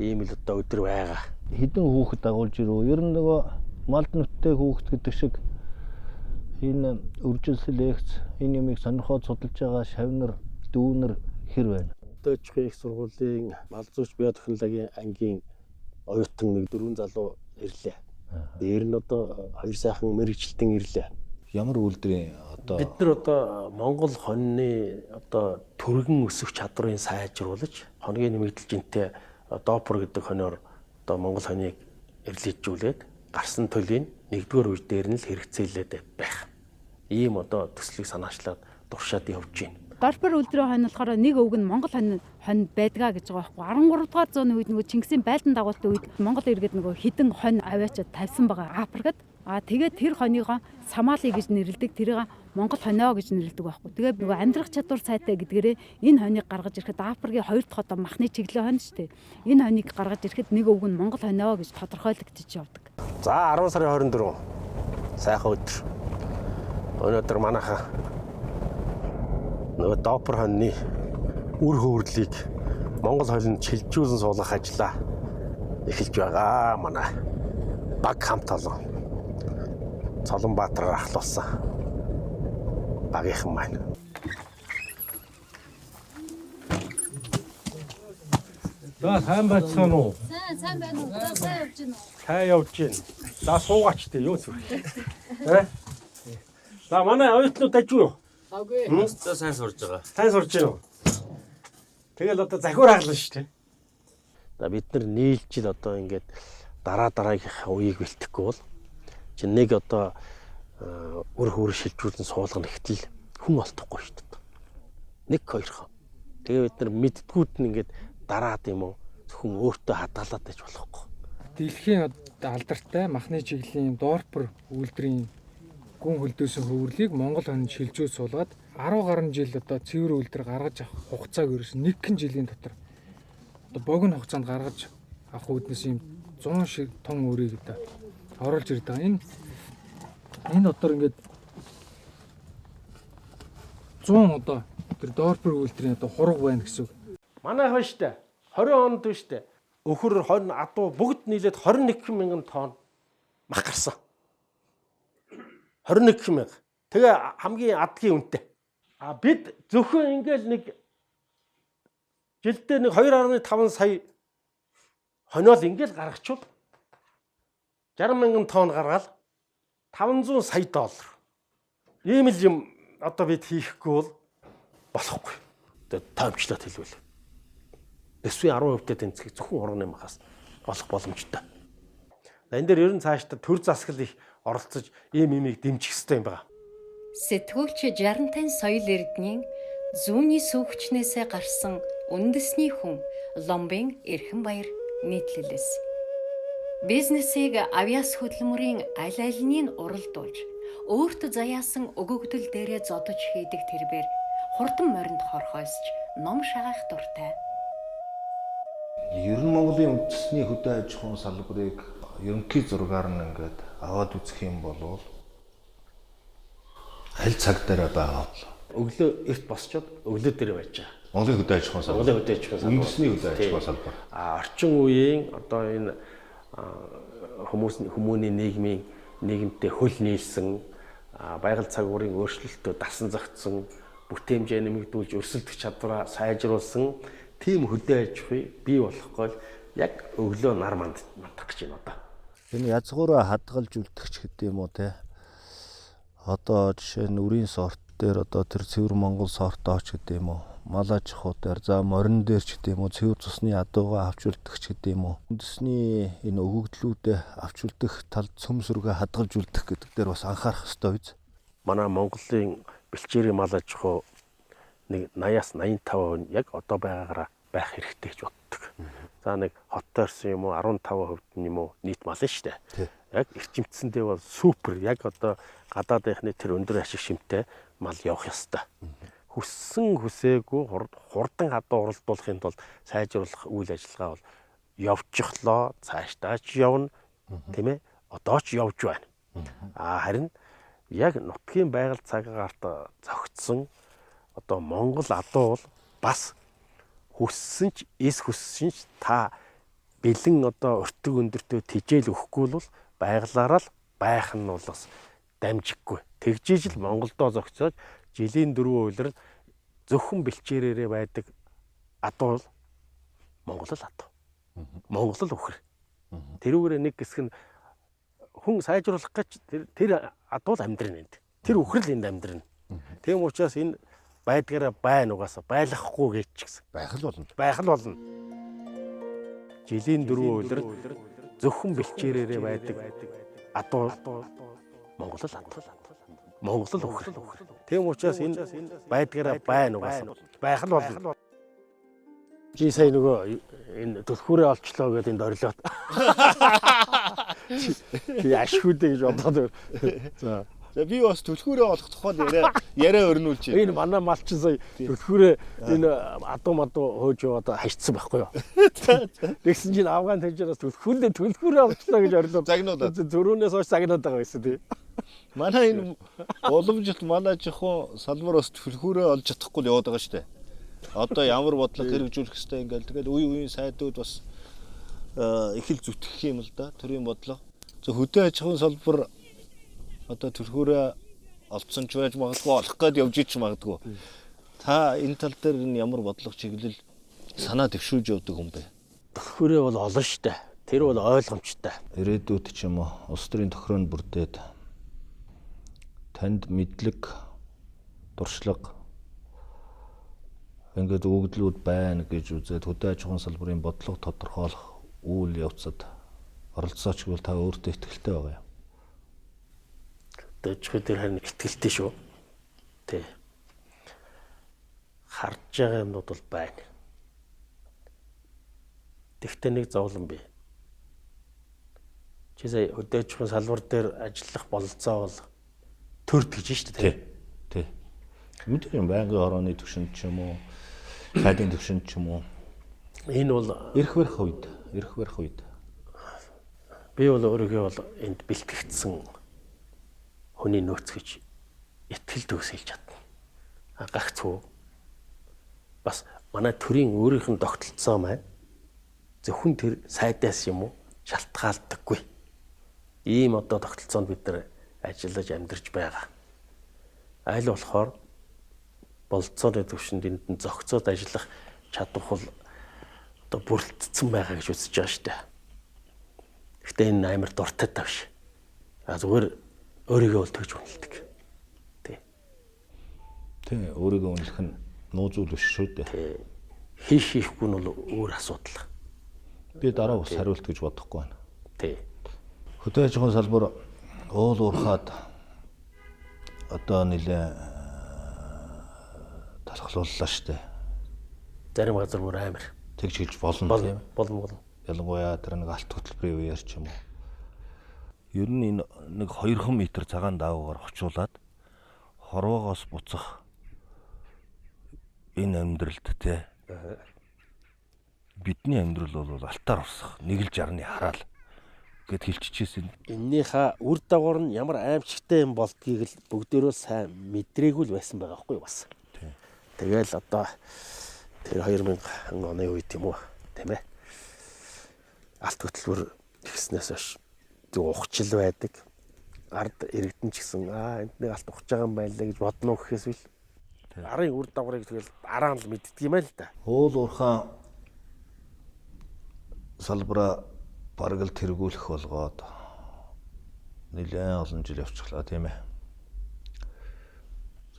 ийм л одоо өдөр байгаа. Хэдэн хүүхэд дагуулж ирв? Ер нь нөгөө малд нүттэй хүүхэд гэдэг шиг энэ үржил селекц энэ юмыг сонирхоод судалж байгаа шавнар, дүүнер хэр байна? Хөдөө аж ахуйн их сургуулийн мал зүйч биотехнологийн ангийн оюутан нэг 4 залуу ирлээ. Дээр нь одоо 2 сайхан мэрэгчлэлтэн ирлээ. Ямар үйлдвэрийн одоо бид нар одоо Монгол хоньны одоо түргэн өсөх чадварыг сайжруулах, хоногийн нэмэгдэл жинтэй Допер гэдэг хониор одоо Монгол хоныг эрлийжүүлээд гарсан төлийг нэгдүгээр үе дээр нь л хэрэгцээлээд байх. Ийм одоо төслийг санаачлаад туршаад явж байна. Дорпор үйлдвэрийн хонь болохоор нэг өвг нь Монгол хонь байдгаа гэж байгаа байхгүй. 13 дугаар зууны үед нөгөө Чингисийн байлдан дагуултын үед Монгол иргэд нөгөө хідэн хонь аваачаад тавьсан байгаа Африкт. Аа, тэгээд тэр хоньгоо Самали гэж нэрлэдэг. Тэрийг Монгол хонио гэж нэрлэдэг байхгүй. Тэгээд нөгөө амьдрах чадвар сайтай гэдгээрээ энэ хоныг гаргаж ирэхэд Африкийн хоёр дахь одоо махны чиглэлийн хонь шүү дээ. Энэ хоныг гаргаж ирэхэд нэг өвг нь Монгол хонио гэж тодорхойлогдож явдаг. За, 10 сарын 24 сайхан өдөр. Өнөөдөр манайхаа нөгөө Допер хоньны Үр хөврлийг Монгол холинд шилжүүлэн суулгах ажлаа эхэлж байгаа манай баг хамт олон Цолонбаатараар ахлуулсан багийнхан маань. За сайн байцгаана уу? Сайн, сайн байна уу? За сайн явж байна уу? Сайн явж байна. За суугаач тээ юу зүр. Э? За манай оюутнууд дажгүй юу? Аггүй. За сайн сурж байгаа. Сайн сурж байна уу? Тэгэл одоо захиур хаглана шүү дээ. За бид нар нийлжил одоо ингээд дараа дараагийнхаа үеийг бэлтгэхгүй бол чинь нэг одоо үр хөөр шилжүүлэн суулгах нэгтэл хүн олдохгүй шүү дээ. Нэг хоёрхон. Тэгээ бид нар мэддгүүд нь ингээд дараад юм уу зөвхөн өөртөө хадгалаад байж болохгүй. Дэлхийн алдартай махны чиглэлийн Дорпер үйлдвэрийн гүн хөлдөөсөн хөвөрлийг Монгол хонд шилжүүл суулгаад 10 гаруй жил одоо цэвэр үйлдвэр гаргаж авах хугацааг ерөөс нэгэн жилийн дотор одоо богино хугацаанд гаргаж авах үүднээс ийм 100 шиг тон үрийг одоо оруулж ирдэг байгаа. Энэ дотор ингээд 100 одоо тэр Дорпер үйлдвэрийн одоо хураг байна гэсэн үг. Манайх байна штэ. 20 онд байна штэ. Өхөр 20 адуу бүгд нийлээд 21 мянган тонн мах гарсан. 21 мянга. Тэгээ хамгийн адгийн үнэтэй. А бид зөвхөн ингээл нэг жилдээ нэг 2.5 сая хониол ингээл гаргачвал 60 мянган тонн гаргаал 500 сая доллар. Ийм л юм одоо бид хийхгүй бол болохгүй. Тэгээ тоомчлоод хэлбэл. Төсвийн 10%-тэй тэнцэхийг зөвхөн урганы махаас олох боломжтой. Энэ дээр ер нь цаашдаа төр засгал их оролцож ийм имийг дэмжих хэрэгтэй юм байна. Сэтгүүлч Жарантайн соёл эрдний зүүнний сүүхчнээсээ гарсан үндэсний хүн Ломбын Эрхэн Баяр нийтлэлээс. Бизнесийг авиас хөдөлмөрийн аль альнийг уралдуулж, өөрт заяасан өгөгдөл дээрээ зодож хийдэг тэрбээр хурдан моринд хорхойсч ном шагаах дуртай. Ер нь Монголын үндэсний хөдөө аж ахуйн салбарыг ерөнхий зургаар нь ингээд аваад үзэх юм бол аль цаг дээр байгаа бол өглөө эрт босчоод өглөө дээр байж байгаа. Монголын хөдөө аж ахуйн салбар. Монголын хөдөө аж ахуйн салбар. Үндэсний хөдөө аж ахуйн салбар. А орчин үеийн одоо энэ хүмүүс хүмүүний нийгмийн нийгэмтэй хөл нийлсэн байгаль цаг уурын өөрчлөлтөд дасан зохицсон бүтээмжээ нэмэгдүүлж өрсөлдөх чадвараа сайжруулсан тийм хөдөө аж ахуй бий болох гол яг өглөө нар мандах гэж байна одоо. Энэ язгуураа хадгалж үлдэх ч гэдэг юм уу те. Одоо жишээ нь үрийн сорт дээр одоо тэр цэвэр Монгол сортоо ч гэдэг юм уу. Мал аж ахуй дээр за морин дээр ч гэдэг юм уу цэвэр цусны адуугаа авч үлдэх ч гэдэг юм уу. Үндэсний энэ өгөгдлүүдээ авч үлдэх талд цөм сүргээ хадгалж үлдэх гэдэг дээр бас анхаарах ёстой биз. Манай Монголын бэлчээрийн мал аж ахуй нэг 80-аас 85% нь яг одоо байгаагаараа байх хэрэгтэй гэж боддог. За нэг хот тойрсон юм уу 15% нь юм уу нийт мал нь шүү дээ. Яг эрчимцэндээ бол супер яг одоо гадаадынхны тэр өндөр ашиг шимтэй мал явах ёстой. Хүссэн хүсээгүй хурдан хадуу уралдуулахын тулд сайжруулах үйл ажиллагаа бол явчихлоо, цаашдаа ч явна, тийм ээ? Одоо ч явж байна. А харин яг нутгийн байгаль цагаарт зохицсон одоо Монгол адуу бол бас хүссэн ч эс хүссэн ч та бэлэн одоо өртөг өндөртөө тижээл өгөхгүй бол байгалаараа л байх нь бол бас дамжиггүй. Тэгжиж л Монголдоо зохицоод жилийн 4 улирал зөвхөн бэлчээрээрээ байдаг адуу Монгол л адуу. Монгол л үхэр. Тэрүүгээр нэг хэсэг нь хүн сайжруулах гэж тэр адуу л амьдрын энд. Тэр үхэр л энд амьдрна. Тийм учраас энэ байдгаараа байна угаасаа байлгахгүй гэж ч гэсэн. Байх л болно. Байх л болно. Жилийн 4 улирал зөвхөн бэлчээрээрээ байдаг адуу Монгол л адуу. Монгол л үхэр. Тийм учраас энэ байдгаараа байна угаасаа байх л болно. Чи сая нөгөө энэ түлхүүрээ олчлоо гэдээ энд орилоод. Чи ашгүйдэ гэж бодоод. За. За би бас түлхүүрээ олох тухай яриа өрнүүлж байна. Энэ манай малчин сая түлхүүрээ энэ адуу мадуу хөөж яваад хайчсан байхгүй юу? Тэгсэн чинь Афган тэжээс түлхүүрээ түлхүүрээ олчлоо гэж орилоод. Загнуулаад. Зөрүүнээс хойш загнаад байгаа байсан тий. Манай энэ уламжлалт манай аж ахуйн салбар бас түлхүүрээ олж чадахгүй л яваад байгаа шүү дээ. Одоо ямар бодлого хэрэгжүүлэх хэвтэй ингээл тэгэл үе үеийн сайдууд бас их л зүтгэх юм л да. Төрийн бодлого. Зөв хөдөө аж ахуйн салбар одоо төрхөөрөө олдсон ч байж магадгүй, олох гээд явж ич магадгүй. Та энэ тал дээр нь ямар бодлого чиглэл санаа дэвшүүлж явдаг юм бэ? Төрхөөрөө бол олон штэ. Тэр бол ойлгомжтой. Ирээдүйд ч юм уу улс төрийн тохироонд бүрдээд танд мэдлэг, туршлага ингээд өгөгдлүүд байна гэж үзээд хөдөө аж ахуйн салбарын бодлого тодорхойлох үйл явцад оролцооч гэвэл та өөртөө итгэлтэй байгаа юм. Хөдөө аж ахуй дээр харин итгэлтэй шүү. Тэ. Харж байгаа юмнууд бол байна. Тэгтээ нэг зовлон бий. Чи сая хөдөө аж ахуйн салбар дээр ажиллах бололцоо бол төрд гэж шүү дээ. Тий. Мэдээ юм байнгын хорооны түвшинд ч юм уу, сайдын түвшинд ч юм уу. Энэ бол эрх барих үед, эрх барих үед би бол өөрийгөө бол энд бэлтгэгдсэн хүний нөөц гэж итгэл төгс хэлж чадна. Гагцхүү. Бас манай төрийн өөрийнх нь тогтолцоо маань зөвхөн тэр сайдаас юм уу шалтгаалдаггүй. Ийм одоо тогтолцоонд бид нар ажиллаж амьдарч байгаа. Аль болохоор бололцооны төвшөнд энд нь зохицоод ажиллах чадвар бол одоо бүрэлдсэн байгаа гэж үзэж байгаа шүү дээ. Гэхдээ энэ амар дуртай тавш. А зүгээр өөрийгөө бол тэгж үнэлдэг. Тий. Тий, өөрийгөө үнэлэх нь нуу зүйл биш шүү дээ. Тий. Хийх хийхгүй нь бол өөр асуудал. Би дараа бас хариулт гэж бодохгүй байна. Тий. Хөдөө аж ахуйн салбар уул уурхаад одоо нэлээ талхлууллаа шүү дээ. Зарим газар бүр амар. Тэгж хэлж болно тийм ээ. Болно. Ялангуяа тэр нэг алт хөтөлбөрийн үеэр ч юм уу. Ер нь энэ нэг 2 метр цагаан даавуугаар хочуулаад хорвоогоос буцах энэ амьдралд те. Бидний амьдрал бол алтаар урсах нэг л 60-ны хараал гэд хэлчихсэн. Эннийхээ үр дагавар нь ямар аимшигтай юм болдгийг л бүгдээрөө сайн мэдрээгүй л байсан байгаа байхгүй юу бас. Тэгэл одоо тэр 2000 оны үед юм уу тийм ээ. Алт хөтөлбөр ихснээс хойш зөв ухчил байдаг. Ард иргэдэн ч гэсэн энд нэг алт ухаж байгаа юм байна лээ гэж бодно гэхээс үл арын үр дагаврыг тэгэл дараа нь л мэддэг юм аа л да. Уул уурхаан салбараа бараг л тэргүүлэх болгоод нэлээд олон жил явчихлаа тийм ээ.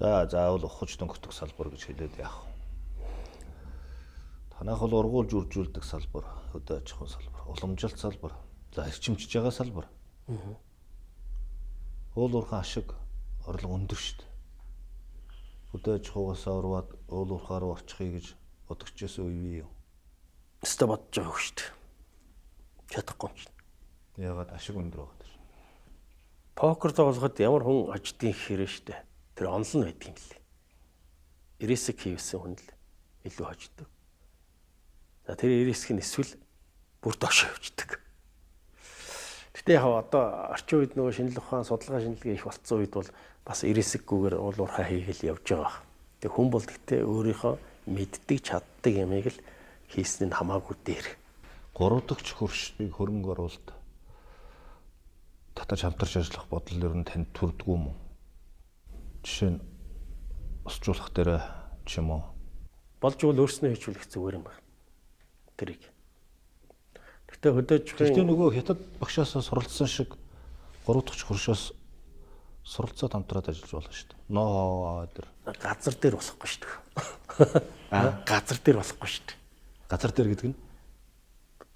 За заавал ухаж дөнгөтөх салбар гэж хэлээд яах вэ? Танайх бол ургуулж үржүүлдэг салбар, хөдөө аж ахуйн салбар, уламжлалт салбар, за эрчимжиж байгаа салбар. Уул уурхаан ашиг орлого өндөр шүү дээ. Хөдөө аж ахуйгаас урваад уул уурхаа руу орчихъя гэж бодогчээсэн үе бий юу? Өстө бодож байгаа шүү дээ. Чадахгүй юм чинь. Яагаад ашиг өндөр байгаа шүү. Покер тоглоход ямар хүн аждгийн хэрэг шүү дээ. Тэр онол нь байдаг юм лээ. Риск хийвсэн хүн л илүү хождог. За тэр риск нь эсвэл бүр доош явждаг. Гэтэ яг одоо орчин үед нөгөө шинжлэх ухаан, судалгаа шинжилгээ их болцсон үед бол бас рискгүйгээр уул уурхай хийгээл явж байгаа. Тэг хүн бол гэтээ өөрийнхөө мэддэг, чаддаг ямыг л хийсэн нь хамаагүй дээр. Гурав дахь хөршийг хөрөнгө оруулалт татаж хамтарч ажиллах бодол ер нь танд төрдгүү юм уу? Жишээ нь босчуулах дээр ч юм уу? Болж бол өөрснөө хийчихвэл зүгээр юм байна. Тэрийг. Гэтэ хөдөөж Гэхдээ нөгөө хятад багшаас суралцсан шиг гурав дахь хөршөөс суралцаад хамтраад ажиллаж болно шүү дээ. Ноо тэр газар дээр болохгүй шүү дээ. Газар дээр болохгүй шүү дээ. Газар дээр гэдэг нь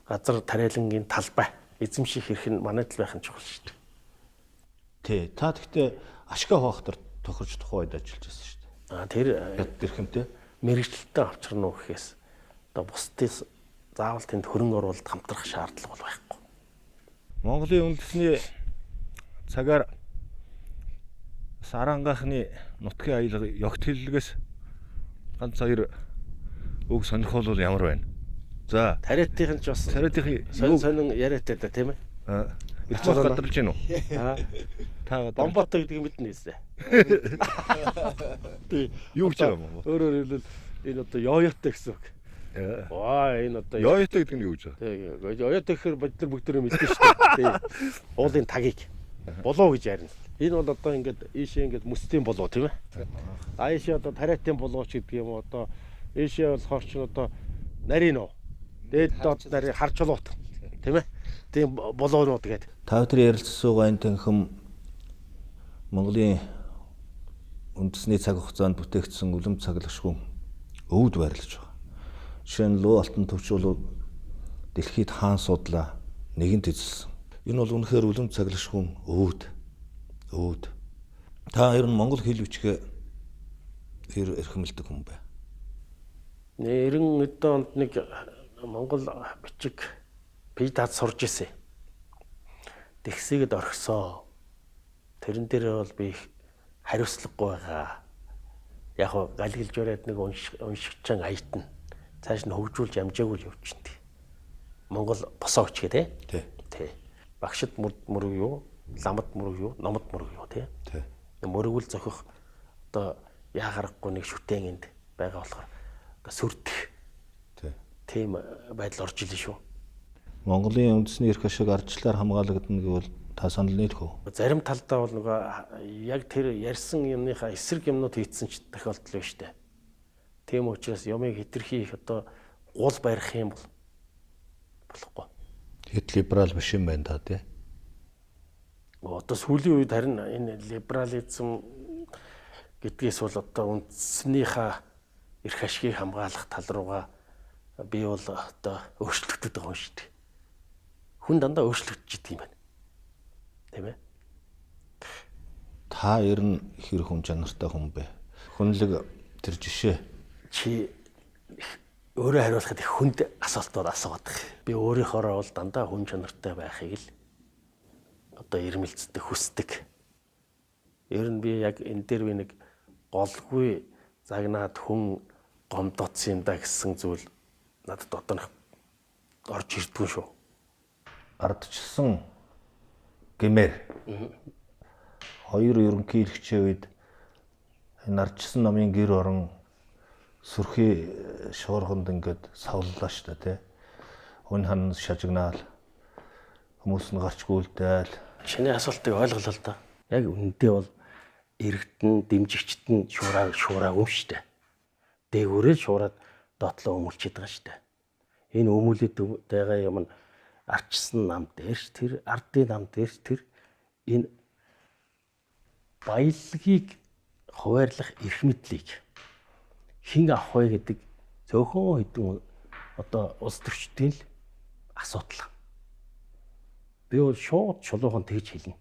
газар тариалангийн талбай эзэмших эрх нь манай тал байх нь чухал шүү дээ. Тий. Та тэгтээ ашгаа хуваах төр тохирч тухайн үед ажиллаж байсан шүү дээ. Тэр хятад эрхэмтэй мэргэжилтэн авчирна уу гэхээс одоо бусдын заавал тэнд хөрөнгө оруулалт хамтрах шаардлага бол байхгүй. Монголын үндэсний цагаар Сарангаахны нутгийн аялга ёгт хэллэгээс ганц хоёр үг сонирхолвол ямар байна? За. Тариатынх нь ч бас тариатынх сонин сонин яриатай да тийм ээ. Ирчмах гадарлаж гин үү? Та бомбото гэдгийг мэднэ гэсэн. Тий. Юу гэж байгаа юм бэ? Өөрөөр хэлбэл Энэ одоо ёётой гэсэн үг. Ваа, энэ одоо Ёётой гэдэг нь юу гэж байгаа? Тий. Ёётой гэхээр бид нар бүгд мэднэ шүү дээ. Тий. Уулын тагийг болоо гэж ярина. Энэ бол одоо ингээд ийшээ ингээд мөстийн болоо, тийм ээ. А ийшээ одоо тариатын болоо ч гэдэг юм уу, одоо ийшээ болохоор ч одоо нарийн уу. Дээд доод нарийн харчулуут, тийм ээ. Тийм болоонууд гэдэг. Та бүхэн ярилцсан суугаа энэ танхим Монголын үндэсний цаг хугацаанд бүтээгдсэн үлэм цаглагшгүй өвд байрлаж байгаа. Жишээ нь Луу Алтан төвч бол дэлхийд хаан судлаа нэгэнт эзэлсэн. Энэ бол үнэхээр үлэм цаглагшгүй өвд. Өвд. Та ер нь монгол хэл бичгээ хэр эрхэмлдэг хүн бэ? 91 онд нэг монгол бичиг бие даад сурж ирсэн. Тэгсийгэд орхисон. Тэрэн дээр бол би их хариуцлагагүй байгаа. Яг хоо галиглж бариад нэг уншигчан аятна. Цааш нь хөгжүүлж амжаагүй л явчихна. Монгол босоо өчгээ те. Тий. Тий. Багшид мөрөг юу, ламад мөрөг юу, номод мөрөг юу те. Тий. Мөрөгөл зохих одоо яа харахгүй нэг шүтэн энд байгаа болохоор одоо сүрдэх. Тий. Тийм байдал орж илээ шүү. Монголын үндэсний эрх ашиг ардчлалаар хамгаалагдана гэвэл та санал нийлэх үү? Зарим талдаа бол нөгөө яг тэр ярьсан юмныхаа эсрэг юмнууд хийцэн ч тохиолдол байна шүү дээ. Тийм учраас юмыг хэтэрхий их одоо гул барих юм бол болохгүй. Хэд либерал биш юм байна та, тий? Одоо сүүлийн үед харин энэ либерализм гэдгээс бол одоо үндснийхаа эрх ашигыг хамгаалах тал руугаа би бол одоо өөрчлөгдөд байгаа юм шүү дээ. Хүн дандаа өөрчлөгдөж идэг юм байна. Тийм ээ. Та ер нь хэр хүн чанартай хүн бэ? Хүнлэг тэр жишээ. Чи өөрөө хариулахад их хүнд асуултууд асууад байх. Би өөрийнхоороо бол дандаа хүн чанартай байхыг л одоо ирмэлцдэг, хүсдэг. Ер нь би яг энэ дээр би нэг голгүй загнаад хүн гомдоцсон юм да гэсэн зүйл надад одоо нэг орж ирдгүй шүү. Ардчилсан гэмээр хоёр ерөнхийлөгчийн үед энэ ардчилсан номын гэр орон сүрхий шуурганд ингээд савллаа шүү дээ, тий. Хүн хан шажигнаал, хүмүүс нь гарч гүйлдээл. Чиний асуултыг ойлголоо л доо. Яг үнэндээ бол иргэдэн, дэмжигчд нь шуураагүй юм шүү дээ. Дээгүүрээ шуураад доотлоо өмүүлчихэд байгаа шүү дээ. Энэ өмүүлээд байгаа юм нь арчсан нам дээрч тэр, ардын нам дээрч тэр энэ баялагийг хуваарлах эрх мэдлийг хэн авах вэ гэдэг цөөхөн хэдэн одоо улс төрчдийн л асуудал. Би бол шууд чулуухан тэгж хэлнэ.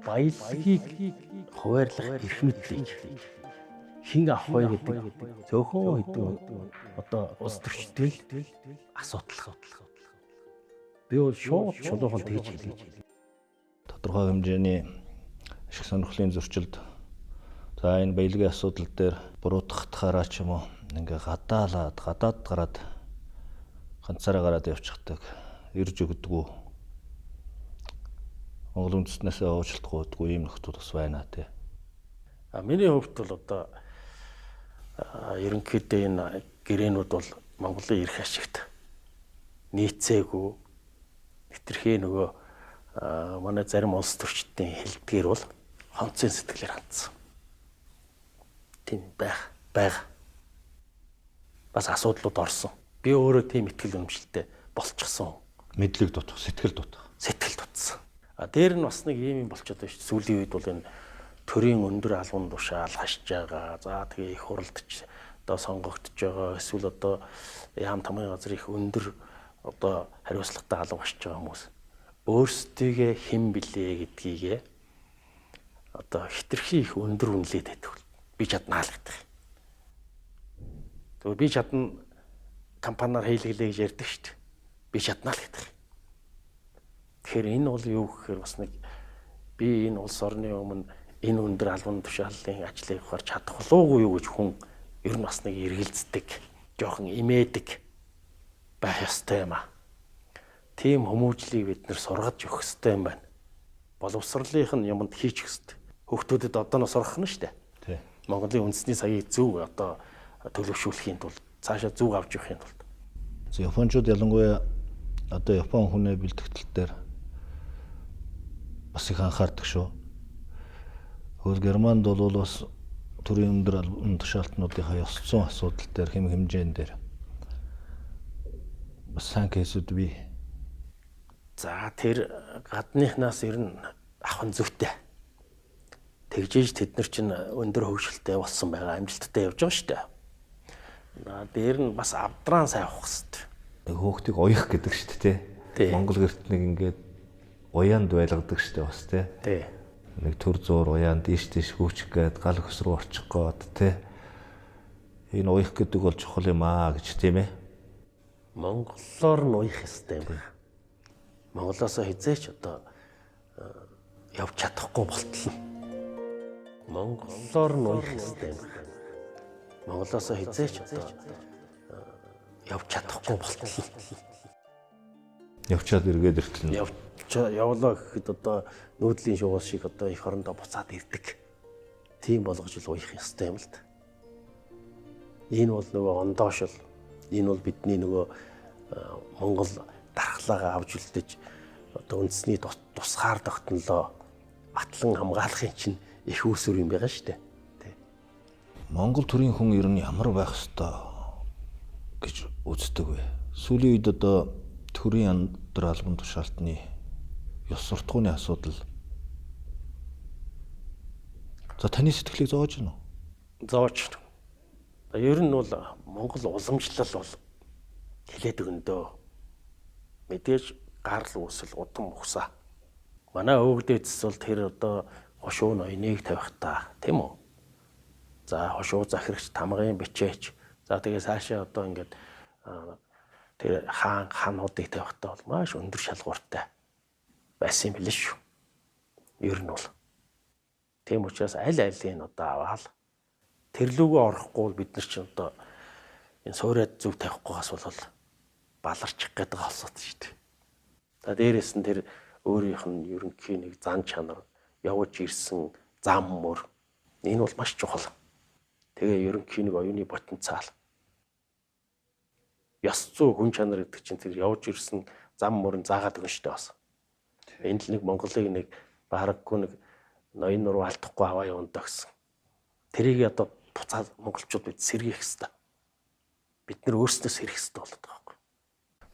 Баялагийг хуваарлах эрх мэдлийг хэн авах вэ гэдэг цөөхөн хэдэн одоо улс төрчдийн л асуудал. Би бол шууд чулуухан тэгж хэлнэ. Тодорхой хэмжээний ашиг сонирхлын зөрчилд, за энэ баялагын асуудал дээр буруутгахаараа ч юм уу ингээ гадаалаад гадаад гараад ганцаараа гараад явчихдаг, ирж өгдөггүй, Монгол үндэстнээсээ уучлалт гуйдгүй ийм нөхдүүд бас байна тий. А миний хувьд бол одоо ерөнхийдөө энэ гэрээнүүд бол Монголын эрх ашигт нийцээгүй, хэтэрхий нөгөө манай зарим улс төрчдийн хэлдгээр бол хонцын сэтгэлээр хандсан. Тийм байх байгаа. Бас асуудлууд орсон. Би өөрөө тийм итгэл үнэмшилтэй болчихсон. Мэдлэг дутах, сэтгэл дутах. Сэтгэл дутсан. А дээр нь бас нэг ийм юм болчиход байна шүү дээ. Сүүлийн үед бол энэ төрийн өндөр албан тушаал хашж байгаа. За тэгээ их хуралдч одоо сонгогдож байгаа. Эсвэл одоо яам тамгын газар их өндөр одоо хариуцлагатай алба хашж байгаа хүмүүс өөрсдийгөө хэн блэ гэдгийгэ одоо хитрхи их өндөр үнэлээд байдаг. Би чаднаа л гэдэг. Тэгвэл би чадна компаниар хийлгэлээ гэж ярьдаг шүү дээ. Би чаднаа л гэдэг. Тэгэхээр энэ бол юу гэхээр бас нэг би энэ улс орны өмнө энэ өндөр албан тушааллын ажлыг явахаар чадах болоогүй юу гэж хүн ер нь бас нэг эргэлздэг, жоохон имээдэг байх ёстой юм аа. Тийм хүмүүжлийг бид нэр сургаж өгөх ёстой юм байна. Боловсролынх нь юмд хийчих ёстой. Хүүхдүүдэд одооноос сургах нь шүү дээ. Тий. Монголын үндэсний цагийг зөв одоо төлөвшүүлэхийн тулд цаашаа зөв авч явахын тулд. Япончууд ялангуяа одоо Япон хүнээ бэлтгэл дээр бас их анхаардаг шүү. Хөл Германд бол бас төрийн өндөр албан тушаалтнуудынхаа ёс зүйн асуудал дээр хэм хэмжээн дээр бас сайн кейсүүд бий. За тэр гадныхнаас ер нь авах нь зүйтэй. Тэгжээж тэд нар чинь өндөр хөгжилтэй болсон байгаа, амжилттай явж байгаа шүү дээ. Дээр нь бас авдрaan сайн авах хэрэгтэй. Нэг хөөхтийг уях гэдэг шүү дээ, тий. Монгол гэрт нэг ингээд уяанд байлгадаг шүү дээ бас тий. Тий. Нэг төр зуур уяанд ийш тийш гүйчих гээд гал хөс рүү орчих гээд тий. Энэ уях гэдэг бол чухал юм аа гэж тийм ээ. Монголоор нь уях ёстой юм байна. Монголоосоо хизээч одоо явж чадахгүй болтол нь. Монголоор нь уях ёстой юм байна. Монголоосоо хизээч одоо явж чадахгүй болтол нь. Явчаад эргээд иртэл нь. Явлаа гэхэд одоо нүүдлийн шугуул шиг одоо эх орондоо буцаад ирдэг. Тийм болгож л уях ёстой юм л да. Энэ бол нөгөө ондоошл. Энэ бол бидний нөгөө Монгол дархлаагаа авч үлдэж одоо үндэсний тусгаар тогтнолоо батлан хамгаалахын чинь их үүсвэр юм байгаа шүү дээ. Монгол төрийн хүн ер нь ямар байх ёстой гэж үздэг вэ? Сүүлийн үед одоо төрийн өндөр албан тушаалтны ёс суртахууны асуудал. За таны сэтгэлийг зоож гэнэ үү? Зоож. Ер нь бол Монгол уламжлал бол хилээд өгөндөө. Мэдээж гарал үүсэл удам ухсаа. Манай өвөгдөөдс бол тэр одоо хошуу ноёныг тавих та, тийм үү? За хошуу захирагч тамгын бичээч. За тэгээ цаашаа одоо ингээд тэр хаан хануудыг тавихтаа бол маш өндөр шалгууртай байсан юм билээ шүү. Ер нь бол. Тийм учраас аль алийг одоо аваал тэр лүүгөө орохгүй бол бид нар чинь одоо энэ суурьад зөв тавихгүйгаас бол баларчих гээд байгаа олсоод шүү дээ. За дээрэс нь тэр өөрийнх нь ерөнхий нэг зан чанар явж ирсэн зам мөр энэ бол маш чухал. Тэгээ ерөнхий нэг оюуны потенциал. Ёс зүй хүн чанар гэдэг чинь тэр явж ирсэн зам мөр нь заагаад өгнө шүү дээ бас. Энд л нэг Монголыг нэг бараггүй нэг ноён нуруу алдахгүй аваа явна гэсэн. Тэрийг одоо буцаад монголчууд бид сэргийх ёстой. Бид нэр өөрсдөө сэргийх ёстой болоод байгаа байхгүй.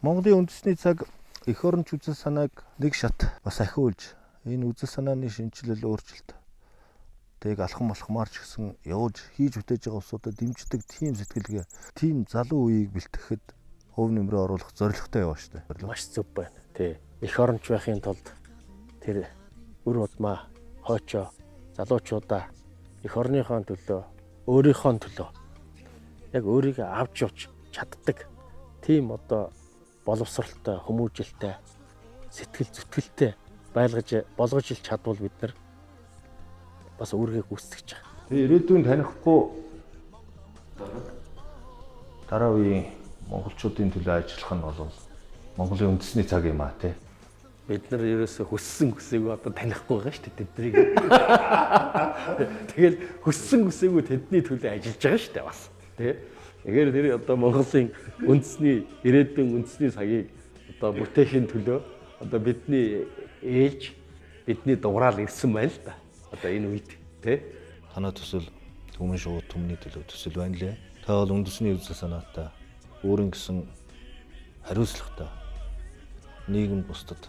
Монголын үндэсний цаг эх оронч үзэл санааг нэг шат бас ахиулж энэ үзэл санааны шинэчлэл өөрчлөлт тэг алхам алхмаар ч гэсэн явуулж хийж бүтээж байгаа улсуудад дэмждэг тийм сэтгэлгээ, тийм залуу үеийг бэлтгэхэд хувь нэмрээ оруулах зорилготой яваа штэ. Маш зөв байна. Тий. Эх оронч байхын тулд тэр үр удмаа хойчоо залуучуудаа эх орныхоо төлөө, өөрийнхөө төлөө яг өөрийгөө авч явж чаддаг тийм одоо боловсралтай, хүмүүжилтэй, сэтгэл зүтгэлтэй байлгаж болгож ил чадвал бид нар бас үүргээ гүйцэтгэж байгаа. Тэгээ ирээдүйн танихгүй дараа үеийн монголчуудын төлөө ажиллах нь бол Монголын үндэсний цаг юм а тий. Бид нар ерөөсөө хүссэн хүсээгүй одоо танихгүй байгаа шүү дээ тэднийг. Тэгэл хүссэн хүсээгүй тэдний төлөө ажиллаж байгаа шүү дээ бас тий. Тэгэхээр тэр одоо Монголын үндэсний ирээдүйн үндэсний цагийг одоо бүтээхийн төлөө одоо бидний ээлж бидний дуграал ирсэн байна л да. Одоо энэ үед тий. Танаа төсөл түмэн шууд түмний төлөө төсөл байна лээ. Та бол үндэсний үзэл санаатай өөрийн гэсэн хариуцлагатай нийгэм бусдад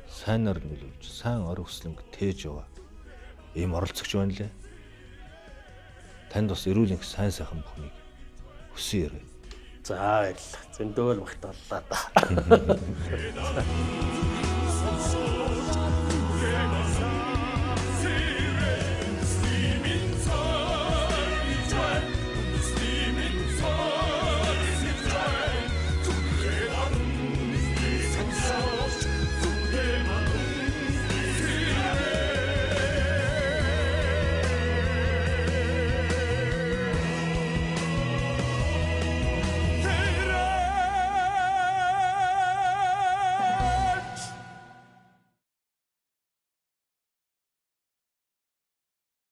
сайнаар нөлөөлж, сайн ор хүслэнг тээж яваа ийм оролцогч байна лээ. Танд бас эрүүл энх сайн сайхан бүхнийг хүсэн ярэ. За баярлалаа. Зөндөөл багтааллаа да.